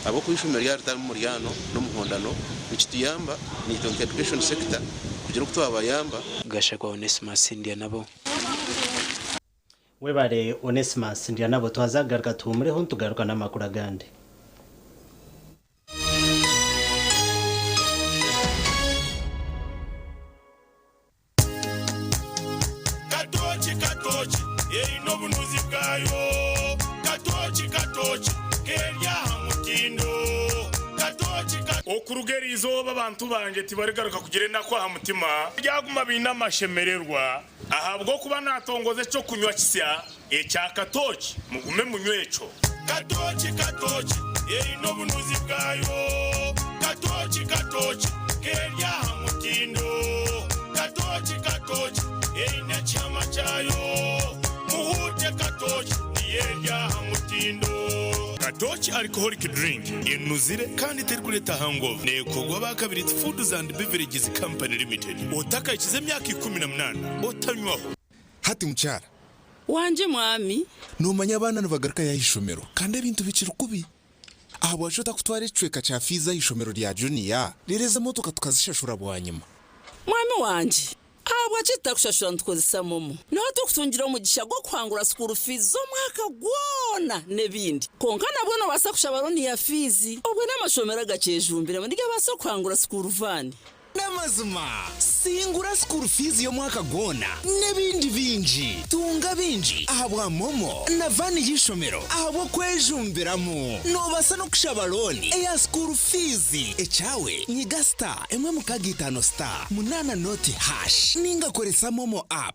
ahabw'okuba eishomero ryaba ritarimu muryano n'omuhondano nikituyamba naitwe nka education sector kugira oku twabayamba. Gashakwa Onesmus Ndyanabo. Webare Onesmus Ndyanabo twaza kugaruka tuhumureho nitugaruka n'amakuru agandi. Katooki katooki eine obunuzi bwayo Katooki katooki keri aha mutindo Katooki ka. Okuruga eri izooba abantu bangye tibarigaruka kugira enaku aha mutima, baryaguma baine amashemererwa, ahabw'okuba naatongoza eky'okunywa kisya ekya katooki, mugume munywe ekyo. Katooki katooki eine obunuzi bwayo Katooki katooki keri aha mutindo Katooki katooki eine ekihama kyayo Muhuute katooki niyo eri aha mutindo. Katooki Alcoholic Drink enuzire kandi terikureeta hangover neekorwa aba Kabiriti Foods and Beverages Company Limited. Otakahikize emyaka 18 otanywaho. Hati mukyara. Wangye mwami. Noomanya abaana nibagarukayo aha ishomero kandi ebintu bikiri kubi. Ahabwaki otakutwara ekicweka kya fiizi aha ishomero rya juniya reero ezi emotoka tukazishashura bwanyima? Mwami wangye, ahabwaki tutakushashura nitukozesa momo? Niho turikutungira omugisha gw'okuhangura sukuuru fiizi z'omwaka gwona n'ebindi. Kwonka nabwo noobaasa kushaba looni ya fiizi. Obwe n'amashomero agakyejumbiremu nigabaasa kuhangura sukuuru vaani. N'amazima, singura school fees y'omwaka gwona n'ebindi bingi. Tunga bingi ahabwa MoMo na vaani y'eishomero ahabw'okwejumbiramu. Noobaasa n'okushaba looni eya school fees. Ekyawe, nyiga star emwe mukaaga itaano star munaana nooti hash ninga koresa MoMo app.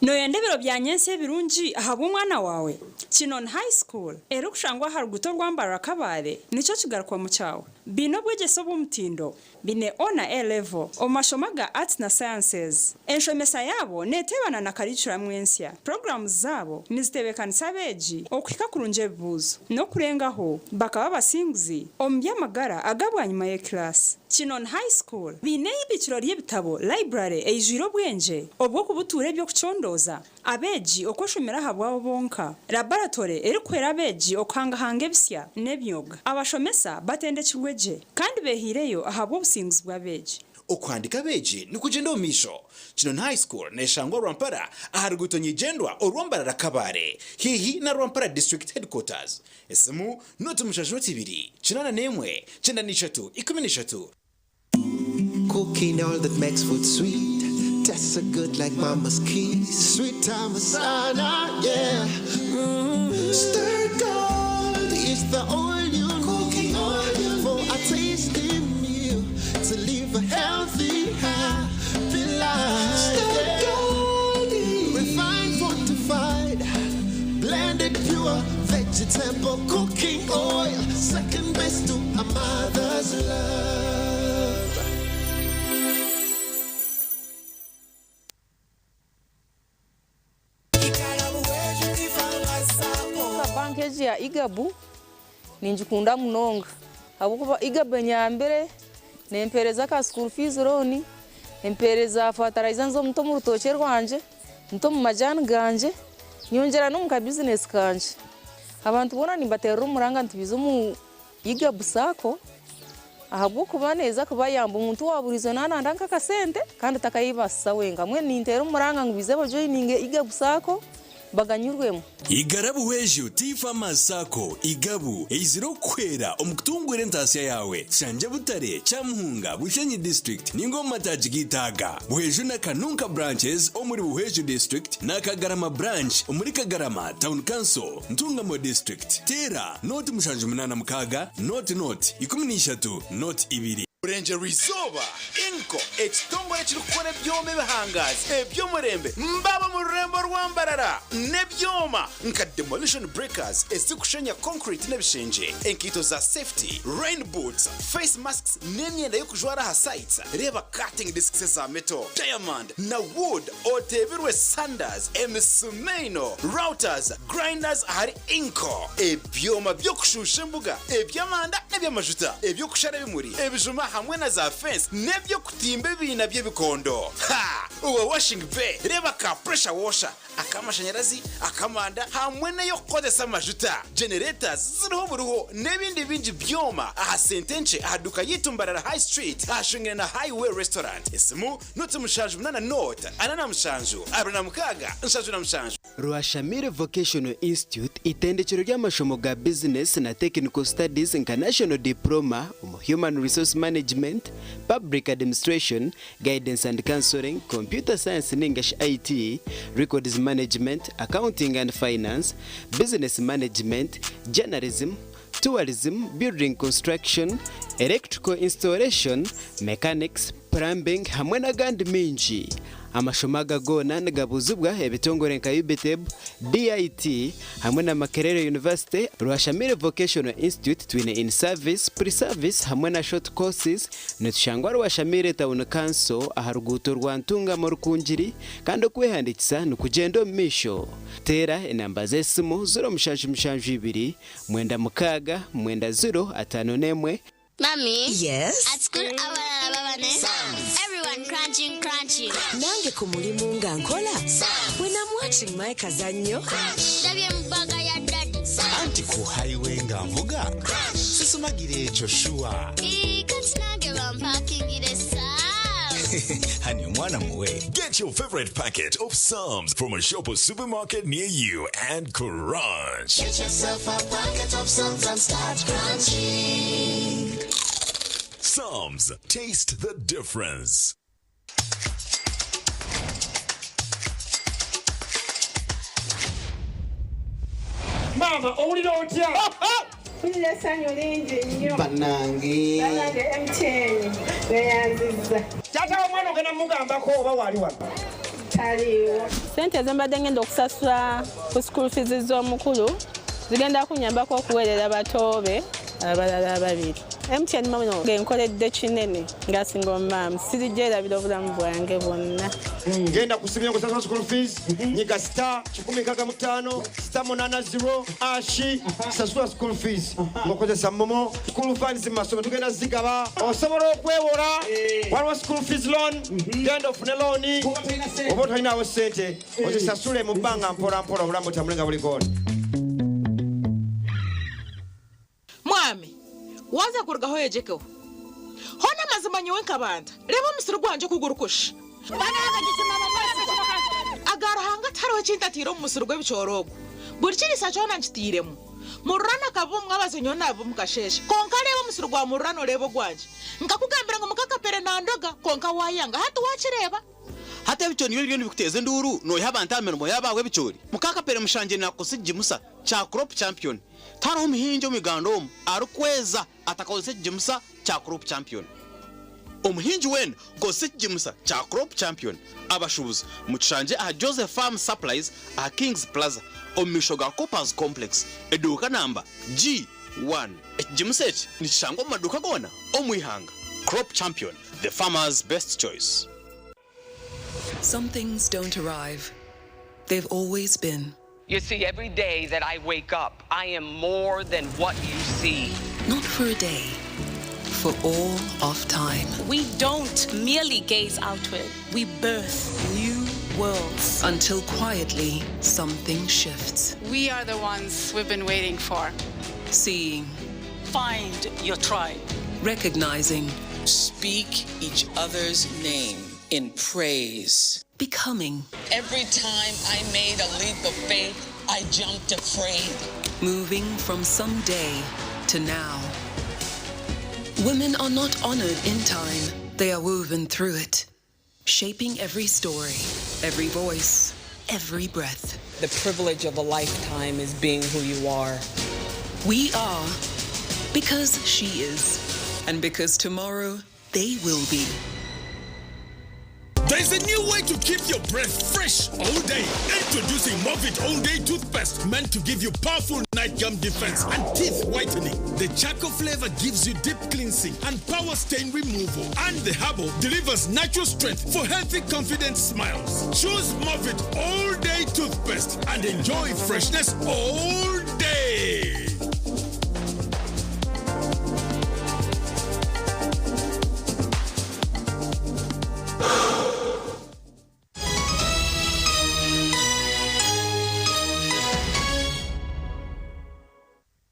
Nooyenda ebiro bya nyentsya ebirungi ahabw'omwana waawe? Kinon High School, erikushangwa aha ruguuto orwa Mbarara Kabale, nikyo kigarukwamu kyawe. Baine obwegyese obw'omutindo, baine O na A level omu mashomo aga Arts na Sciences. Enshomesa yaabo neeteebana na karicuramu ensya. Puroguraamu zaabo nizitebeekanisa abeegi okuhika kurungi ebibuuzo n'okurengaho bakaba abasinguzi omu by'amagara aga bwanyima y'ekiraasi. Kinon High School baine eibikiro ry'ebitabo, library, eijwire obwengye obw'okubutuura eby'okucondooza. Abeegi okweshomera ahabwabo bonka, laboratory erikuhwera abeegi okuhangahanga ebisya n'emyoga. Abashomesa batendekirwe gye kandi beehaireyo ahabw'obusinguzi bw'abeegi. Okuhandiika abeegi nikugyenda omu maisho. Kinoni High School neshangwa Rwampara aha ruguuto nyigyendwa orwa Mbarara Kabale haihi na Rwampara District Headquarters. Esimu, 0 7 81 93 13. Cooking all that makes food sweet. Tastes so good like mama's kiss. Sweet Amasana, yeah. Stir gold is the oil you need for a tasty meal to live a healthy, happy life. Stir gold, refined, fortified, blended pure vegetable cooking oil. Second best to a mother's love. Banka egi ya Igabu ningikunda munonga ahabw'okuba Igabu enyambire nempereza aka school fees loan, empereza fertilizer nze nte omu rutookye rwangye, nte omu majaani gangye, nyongyera n'omu ka bizinesi kangye. Abantu boona nimbateerera omuranga nti baije omu Igabu Sacco ahabw'okuba neeza kubayamba omuntu owaaburize naananda nk'akasente kandi takayebaasisa wenka. Mbwenu ninteera omuranga ngu baije bajoyininge Igabu Sacco baganyurwemu. Igara Buhweju Tea Farmers Sacco, Igabu, eizire okukuhwera omu kutunguura entaasya yaawe. Tushangye Butare, Kyamuhunga, Bushenyi District ninga omu mataagi gaitu aga, Buhweju na Kanunka Branches omuri Buhweju District na Kagarama Branch omuri Kagarama Town Council, Ntungamo District. Teera nooti 786 nooti nooti 13 nooti 2. Burengyerwa-izooba, Inco, ekitongore ekirikukora ebyoma ebihangaazi eby'omurembe mbaba omu rurembo rwa Mbarara n'ebyoma nka demolition breakers ezirikushenya concrete n'ebishengye, enkaito za safety, rain boots, face masks n'emyenda y'okujwara aha sites. Reeba cutting discs eza metal, diamond na wood oteebirwe sanders, emisumaino, routers, grinders ahari Inco. Ebyoma by'okushuusha embuga, eby'amanda n'eby'amajuta, eby'okushara ebimuri, ebijuma hamwe na za fensi n'eby'okutimba ebiina by'ebikondo. Ha! Uwe washing bay, reeba ka pressure washer, ak'amashanyarazi, ak'amanda hamwe n'ey'okukozesa amajuta. Generators ziriho buriho n'ebindi bingi byoma aha sente nkye aha duuka yaitu Mbarara High Street ahashungaine na Highway Restaurant. Esimu, 07 0 47 26 77. Rwashamire Vocational Institute itendekero ry'amashomo ga bizinesi na Technical Studies nka National Diploma omu Human Resource Management, Public Administration, Guidance and Counselling, Computer Science ningashi IT, Records Management, Accounting and Finance, Business Management, Journalism, Tourism, Building Construction, Electrical Installation, Mechanics, Plumbing hamwe n'agandi maingi. Amashomo aga goona nigabuuzibwa ebitongore nka UBTEB, DIT hamwe na Makerere University. Rwashamire Vocational Institute twine in service, pre service hamwe na short courses. Nitushangwa Rwashamire Town Council aha ruguuto rwa Ntungamo Rukungiri kandi okwehandiikisa nikugyenda omu maisho. Teera enamba z'esimu 0772 96 90 51. Mummy. Yes? At school, abalala baba ne. Everyone crunching, crunching. Nange ku mulimu nga nkola. When I'm watching my kazannyo. Ndabye mu bag ya daddy. Anti ku highway nga nvuga sisumagira ekyo sure. Ii, kati nange bampakingire Psalms. Hani omwana muwe. Get your favorite packet of Psalms from a shop or supermarket near you and crunch. Get yourself a packet of Psalms and start crunching. Psalms, taste the difference. Maama owulira otya? Mpulira essanyu lingi nnyo. Bannange. Bannange MTN neyanzizza. Taata w'omwana ogenda mugambako oba waali wano? Taliiwo. Ssente ze mbadde ngenda okusasula ku school fees z'omukulu zigenda kunnyambako okuweerera batoobe. Abalala ababiri. MTN MoMo enkoledde kinene nga single mum, sirigyerabira obulamu bwange bwonna. Genda ku simu yange osasula school fees, nyiga star 165 star 80 hash, sasula school fees ng'okozesa MoMo. School funds mu masomero tugenda zigaba, osobola okwewola, waliwo school fees loan, genda ofune loan oba otalinawo ssente ozisasule mu bbanga mpola mpola, obulamu butambule nga buli gone. Mwami, waaza kurugaho oyejekeho. Hoona amazima nyowe nkabanda, reeba omusiri gwangye oku gurikusha. Aga Ruhanga tihariho eki ntataire omu musiri gw'ebicoori ogu. Buri kiriisa kyona nkitairemu. Mururano akaba omu mwabazyo nyowe naaba omu kasheeshe. Kwonka reeba omusiri gwa Mururano oreebe ogwangye. Nkakugambira ngu muka Kapere nandoga, kwonka waayanga. Hati waakireeba? Hati ebicoori nibyo biriyo nibikuteeza enduuru noiha abantu aha mirimo yaabo ahabw'ebicoori? Muka Kapere mushangye naakukozesa ekigimusa kya Crop Champion. Tihariho muhingi omu Uganda omu arikweza atakakozesa ekigimusa kya Crop Champion. Omuhingi weena kozesa ekigimusa kya Crop Champion. Abashuubuzi mukishangye aha Joseph Farm Supplies aha Kings Plaza omu maisho ga Coopers Complex, eduuka namba G1. Ekigimusa eki nikishangwa omu maduuka goona omu ihanga. Crop Champion, the farmer's best choice. Some things don't arrive. They've always been. You see, every day that I wake up, I am more than what you see. Not for a day, for all of time. We don't merely gaze outward, we birth new worlds. Until quietly, something shifts. We are the ones we've been waiting for. Seeing. Find your tribe. Recognizing. Speak each other's name in praise. Becoming. Every time I made a leap of faith, I jumped afraid. Moving from someday to now. Women are not honored in time, they are woven through it, shaping every story, every voice, every breath. The privilege of a lifetime is being who you are. We are because she is, and because tomorrow they will be. There's a new way to keep your breath fresh all day. Introducing Movit All Day Toothpaste, meant to give you powerful night gum defense and teeth whitening. The charcoal flavor gives you deep cleansing and power stain removal. And the herbal delivers natural strength for healthy, confident smiles. Choose Movit All Day Toothpaste and enjoy freshness all day.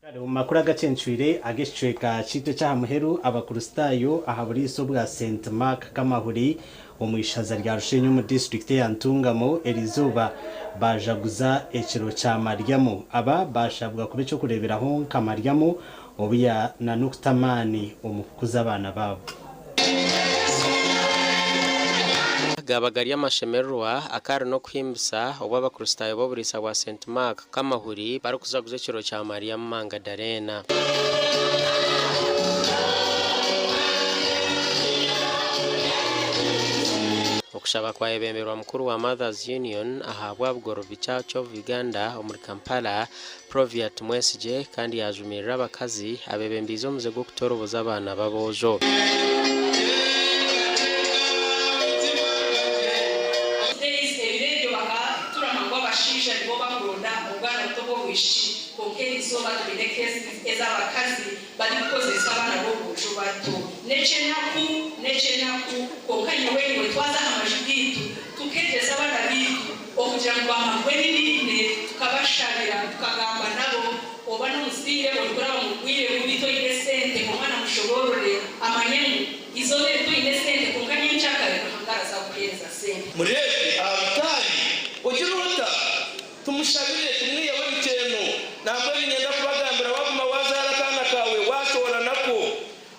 Kare omu makuru agacencwire ag'ekicweka kyaitu eky'aha muheru, Abakristaayo aha buriisa obwa St Mark Kamahuri omu ishaza rya Rushenyi omu disiturikiti eya Ntungamo eriizooba baajaguza ekiro kya Mariamu. Aba baashabwa kuba eky'okureeberaho nka Mariamu obu ya n'okuta amaani omu kukuza abaana baabo. Gaaba gari amashemererwa akari n'okuhimbisa obu Abakristaayo b'oburiisa bwa St Mark Kamahuri barikujaguza ekiro kya Mariamu Mangadaleena. Okushaba kwayebemberwa mukuru wa Mothers Union ahabwa Bugorobi Church of Uganda omuri Kampala, Provia Tumwesigye kandi yaajumirira abakazi abeebembiize omuze gw'okutoroboza abaana b'aboojo. Days ebiro ebyo bakaturama ngu abashaija nibo bakuronda obwana buto bw'obwishiki kwonka erizooba twine cases ez'abakazi barikukozesa abaana b'obwojo bato. N'ekyenaku n'ekyenaku kwonka nyowe niiwe twaza aha maju gaitu tukegyesa abaana baitu okugira ngu bamagwe ebibiine tukabashabira tukagamba nabo oba n'omuzaire orikuraba omu bwire bubi toine sente omwana mushoboorore amanye ngu eizooba eri toine sente kwonka nyenkyakare Ruhanga araza kukuheereza sente. Mureete aha rutaari, ogire ota? Tumushabire, tumwiheho ebikyeeno. Nambwenu niinyenda kubagambira waaguma waazaara akaana kaawe, waashohora nako,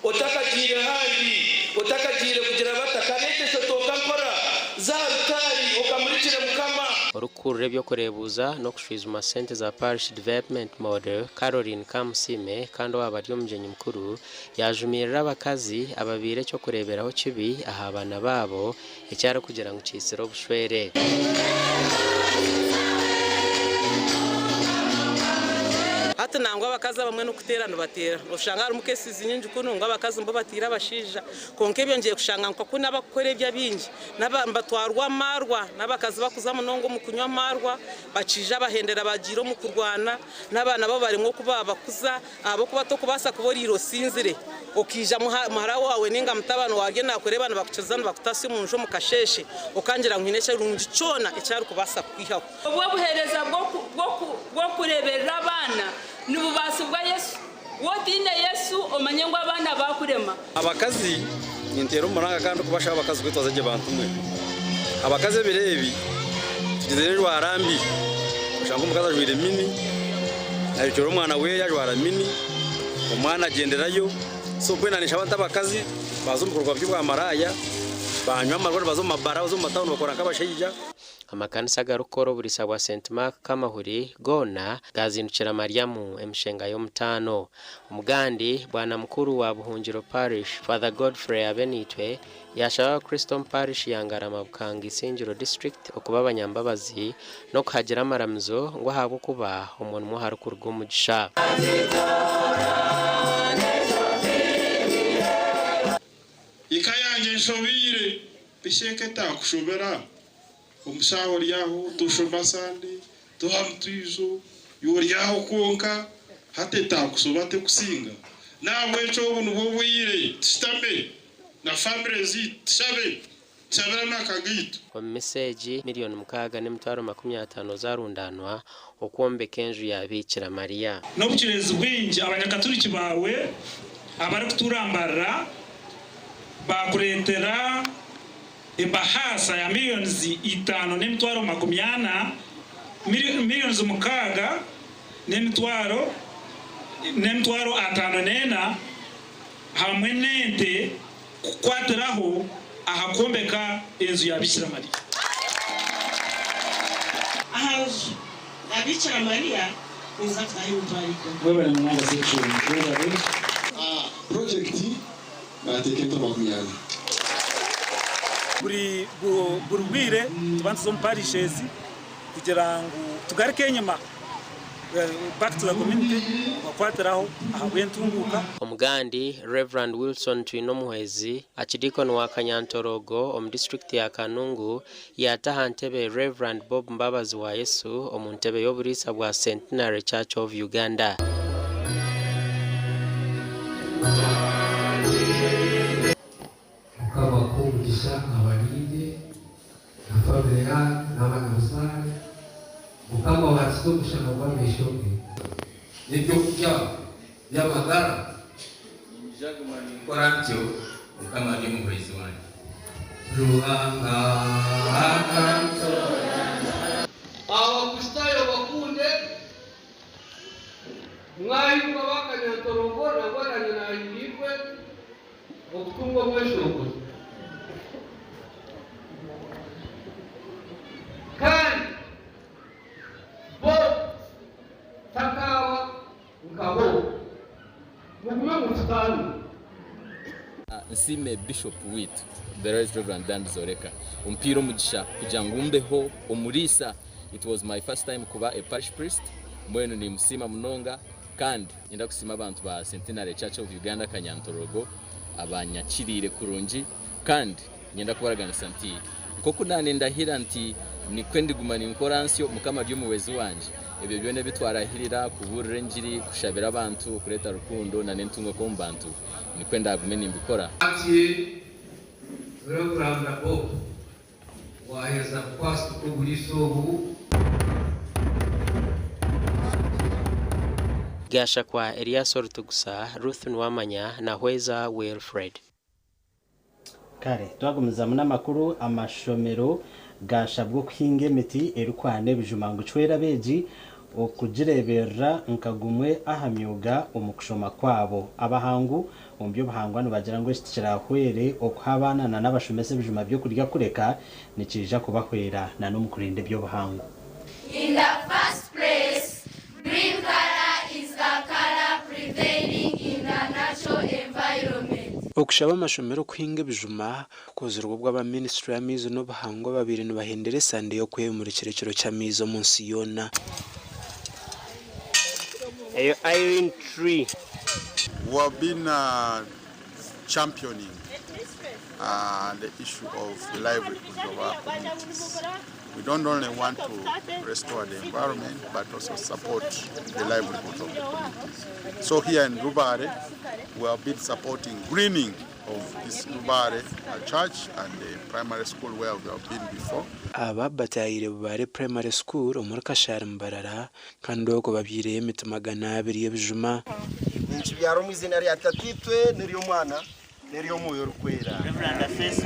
otakagiire handi, otakagiire kugira bata, kabeegyese otooka mpora, za aha rutaari okamurikire Mukama. Orikukurira eby'okureebuuza n'okushwijuma sente za Parish Development Model, Caroline Kamusiime kandi owaaba ari omugyenyi mukuru, yaajumirira abakazi ababaire eky'okureeberaho kibi aha baana baabo eki arikugira ngu kiitsire obushwere. Hati Hati nangwa abakazi abamwe n'okuteera nibateera. Oshanga harimu cases nyingi kunu ngu abakazi nibo batiire abashaija. Kwonka ebyo ngiye kushanga nka kunu abakukora ebyo abaingi nibatwarwa amaarwa n'abakazi bakuza munonga omu kunywa amaarwa bakiija bahendera bagiire omu kurwana n'abaana bo baremwa oku baabakuza ahabw'okuba tokubaasa kuba oriire osinzire okaija muhara waawe ninga mutabani waawe ariyo naakureeba nibakukiza nibakutasya omu nju omu kasheeshe okangira ngu haine ekirungi kyona eki arikubaasa kukwihaho. Obwo obuheereza bw'okureeberera abaana nibubaasibwa Yesu. Waaba otaine Yesu, omanye ngu abaana baakurema. Abakazi ninteera omuranga kandi kubashaba abakazi kwetwaza gye bantu mwe. Abakazi ebiro ebi tugizire enjwara mbi. Oshanga omukazi ajwaire mini, ahekyire omwana weye ajwara mini, omwana agyenderayo. So mbwenu ninshaba nti abakazi baza omu bikorwa by'obwamaraaya, banywa amarwa nibaza omu mabara, baza omu matawuni bakora nk'abashaija. Amakanisa agarikukora oburiisa bwa St Mark Kamahuri goona gaazindukira Mariamu emishenga y'omutaano. Omugandi, Bwana Mukuru wa Buhungiro Parish, Father Godfrey Abenitwe yaashaba abakristo omu parish ya Ngarama Bukanga Isingiro District okuba abanyambabazi n'okuhagira amaramizo ngu ahabw'okuba omwo nimwo harikuruga omugisha. Eka yangye enshobeire, bisheeka etakushobera. Omushaaha ori aho, toshoma Sande, toha mutwijo, iwe ori aho kwonka, hati etakushoba tekusinga. N'ahabw'ekyo obu nibwo bwire tushutame na famire zaitu tushabe, tushabire amaka gaitu. Omu misa egi, 650,000 zaarundaanwa okwombeka enju ya Biikira Mariya. N'obucureezi bwingi abanyakaturiki baawe abarikuturambarira baakureetera ebahaasa ya 540,000, 654,000 hamwe n'ente kukwatiraho aha kwombeka enju ya Biikira Mariya. Aha nju ya Biikira Mariya ninza kutaho 100,000. Mwebare munonga Ssekikubo, mwebare. Purojekiti naateeka ente 40. Buri buri bwire nituba nituza omu parishes kugira ngu tugaruke enyima, back to the community, kubakwatiraho ahabw'entunguuka. Omugandi, Rev. Wilson Twinomuhwezi, Archdeacon wa Kanyantorogo omu disiturikiti ya Kanungu yaata aha ntebe Rev. Bob Mbabazi wa Yesu omu ntebe y'oburiisa bwa Centenary Church of Uganda. Mukama akuhe omugisha abarinde na family yanyu n'abanyabuzaare. Mukama abakize omushana gw'amaisho ge. N'ebyokurya by'amagara. Niinyija kuguma ninkora ntyo, Mukama ari omuhwezi wangye. Ruhanga akantoorana. Abakristaayo bakunde, mwahirwa ab'Akanyantorogo nangwa naanye naahiirwe okutunga omweshongozi. Kandi bo takaaba nka bo. Mugume mututaane. Nsiime Bishop waitu The Right Reverend Dan Zoreka ompiire omugisha kugira ngu mbeho omuriisa. It was my first time kuba a parish priest mbwenu nimusiima munonga kandi nyenda kusiima abantu ba Centenary Church of Uganda Kanyantorogo abanyakiriire kurungi kandi nyenda kubaraganisa nti nk'oku naanindahira nti nikwe ndiguma ninkora nsyo Mukama ari omuhwezi wangye ebyo byona ebi twarahirira kubuurira engiri kushabira abantu kureeta rukundo na n'entunguka omu bantu nikwe ndaagume nimbikora. Ati Reveranda Bob waheza kukwasa oburiisa obu. Gashakwa Elias Orutugusa, Ruth Nuwamanya na Hweza Wilfred. Kare twagumizamu n'amakuru, amashomero gaashabwa okuhinga emiti erikwana ebijuma ngu kihwere abeegi okugireeberera nka gumwe aha myuga omu kushoma kwabo. Abahangu omu by'obuhangwa nibagira ngu eki tikirahwere okuha abaana na n'abashomesa ebijuma by'okurya kureka nikiija kubahwera na n'omu kurinda eby'obuhangwa. In the first place, green color is the color prevailing in the natural environment. Okushaba amashomero kuhinga ebijuma kukozirwe obwo aba minisiture y'amaizi n'obuhangwa babaire nibahendera esande y'okwemurikira ekiro ky'amaizi omunsi yoona. Eyo Irene Tree. We have been championing the issue of the livelihoods of our communities. We don't only want to restore the environment, but also support the livelihoods of the communities. So here in Rubare, we have been supporting greening of this Rubare church and the primary school where we have been before. Aba batahire Bubare Primary School omuri Kashari Mbarara kandi okwo babyireyo emiti 200 y'ebijuma. Ninkibyara omu izina rya Tataitwe n'ery'Omwana n'ery'Omwoyo Orikwera.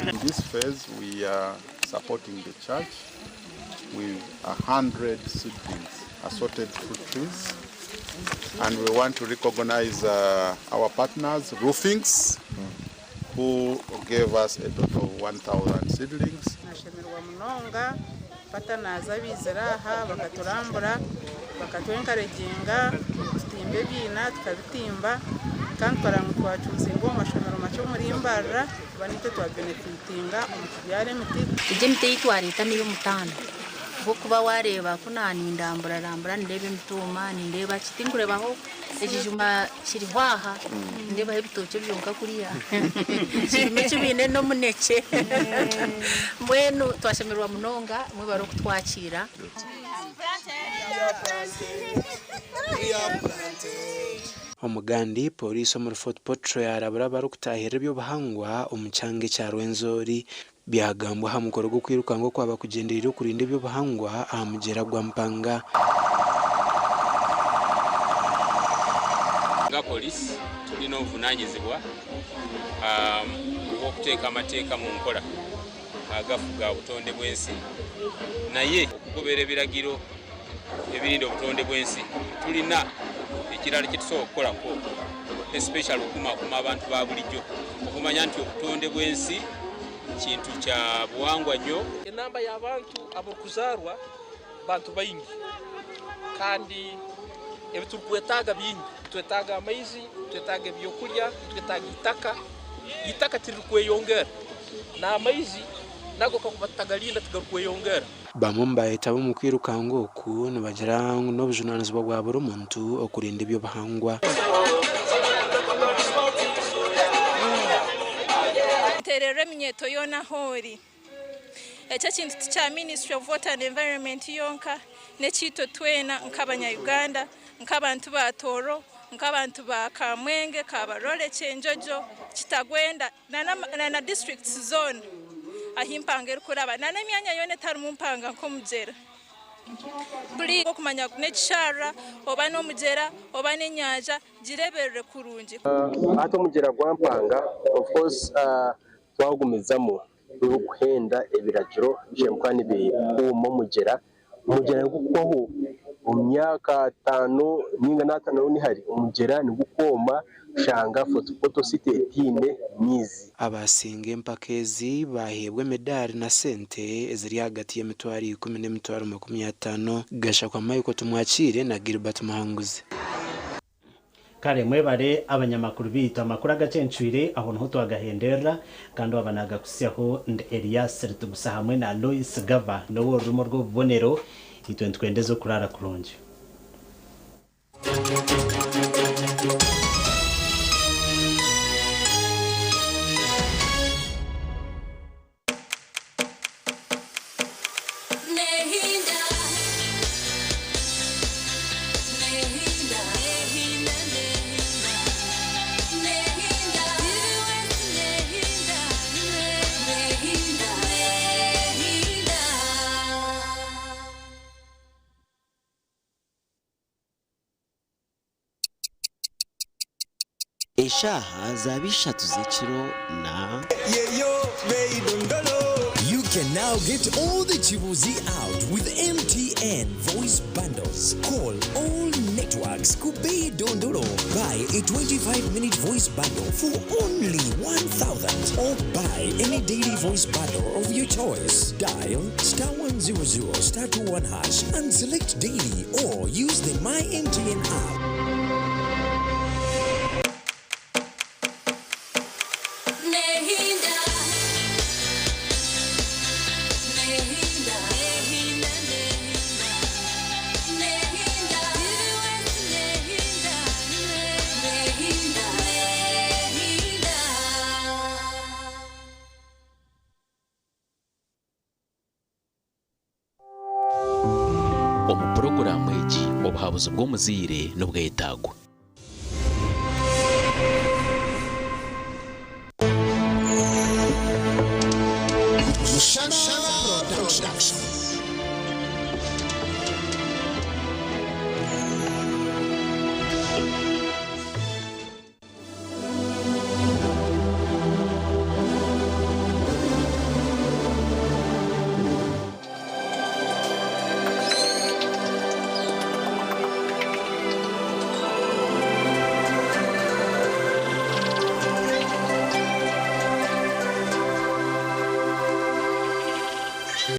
In this phase, we are supporting the church with 100 seedlings, assorted fruit trees, and we want to recognize our partners, Roofings, who gave us a total of 1,000 seedlings. Nashemerwa munonga patanaza bizira aha bakaturambura bakatwenkareginga tutimba ebiina tukabitimba kandi twarangu twacuzinga omu mashomero makye omuri Mbarara kuba nitwe twabenefitinga omu kubyara emiti. Egyo emiti ei twareeta n'ey'omutaano ahabw'okuba waareeba ku naanindamburarambura nindeeba emituuma nindeeba ki tinkureebaho ekijuma kiriho aha nindeebaho ebitookye byonka kuriya kirimu eki biine n'omunekye mbwenu twashemererwa munonga mwebare okutwakiira. Omugandi Pooriisi omuri Fort Portal yarabura abarikutahirira eby'obuhangwa omu kyanga ekya Rwenzori. Byagambwa aha mukoro gw'okwirukanga okwaba kugyendereire okurinda eby'obuhangwa aha mugyera gwa Mpanga. Nga poliisi tulina obuvunanyizibwa obw'okuteeka amateeka mu nkola agafuga obutonde bw'ensi, naye okugobera ebiragiro ebirinda obutonde bw'ensi tulina ekirala kye tusobola okukolako, especially okukumaakuma abantu ba bulijjo okumanya nti obutonde bw'ensi kintu kya buhangwa nnyo. Enamba y'abantu abarikuzaarwa bantu baingi kandi ebiturikwetaaga bingi, twetaaga amaizi, twetaaga ebyokurya, twetaaga itaka. Itaka tiririkweyongera n'amaizi nago kakuba tutagarinda tigarikweyongera. Bamwe omu bayetaba omu kwirukanga oku nibagira ngu n'obujunanizibwa bwa buri muntu okurinda eby'obuhangwa. Nterera eminyeto yoona ahoori. Ekyo ekintu ti kya Ministry of Water and Environment yonka, n'ekiitwe twena nk'abanya-Uganda, nk'abantu ba Tooro, nk'abantu ba Kamwenge, Kabarole, Kyenjojo, Kitagwenda na districts zoona ahu empanga erikuraba n'emyanya yoona etarimu mpanga nk'omugyera. Buri okumanya n'ekisharara oba n'omugyera oba n'enyanja gireeberere kurungi. Hati omugyera gwa Mpanga of course twagumizamu turikuhenda ebiragiro bishemerire nibikuuma omugyera. Omugyera nigukwaho omu myaka 5 ninga n'atano nihari omugyera nigukwoma kushanga Fort Portal City etiine maizi. Abasinga empaka ezi baheebwa emidari na sente eziri ahagati y'emitwaro 10 n'emitwaro 50. Gashakwa Michael Tumwakire na Gilbert Muhanguzi. Kare mwebare abanyamakuru biitu amakuru agacencwire aho niho twagahenderera kandi wabanaga kusyaho ndi Elias Ritugusa hamwe na Lois Gava n'owo orurumo rw'obubonero itwe nitwendeza okurara kurungi. Nehinda, nehinda, nehinda, nehinda, nehinda, nehinda, nehinda. Eshaaha zaba 3 z'ekiro na You can now get all the Chibuzi out with MTN voice bundles. Call all networks. Kubei Dondolo. Buy a 25-minute voice bundle for only 1,000 or buy any daily voice bundle of your choice. Dial *100 *21# and select daily or use the My MTN app. Nehinda, nehinda, nehinda, nehinda, nehinda, nehinda, Obuhabuzi bw'omuzaire n'obwetagwa.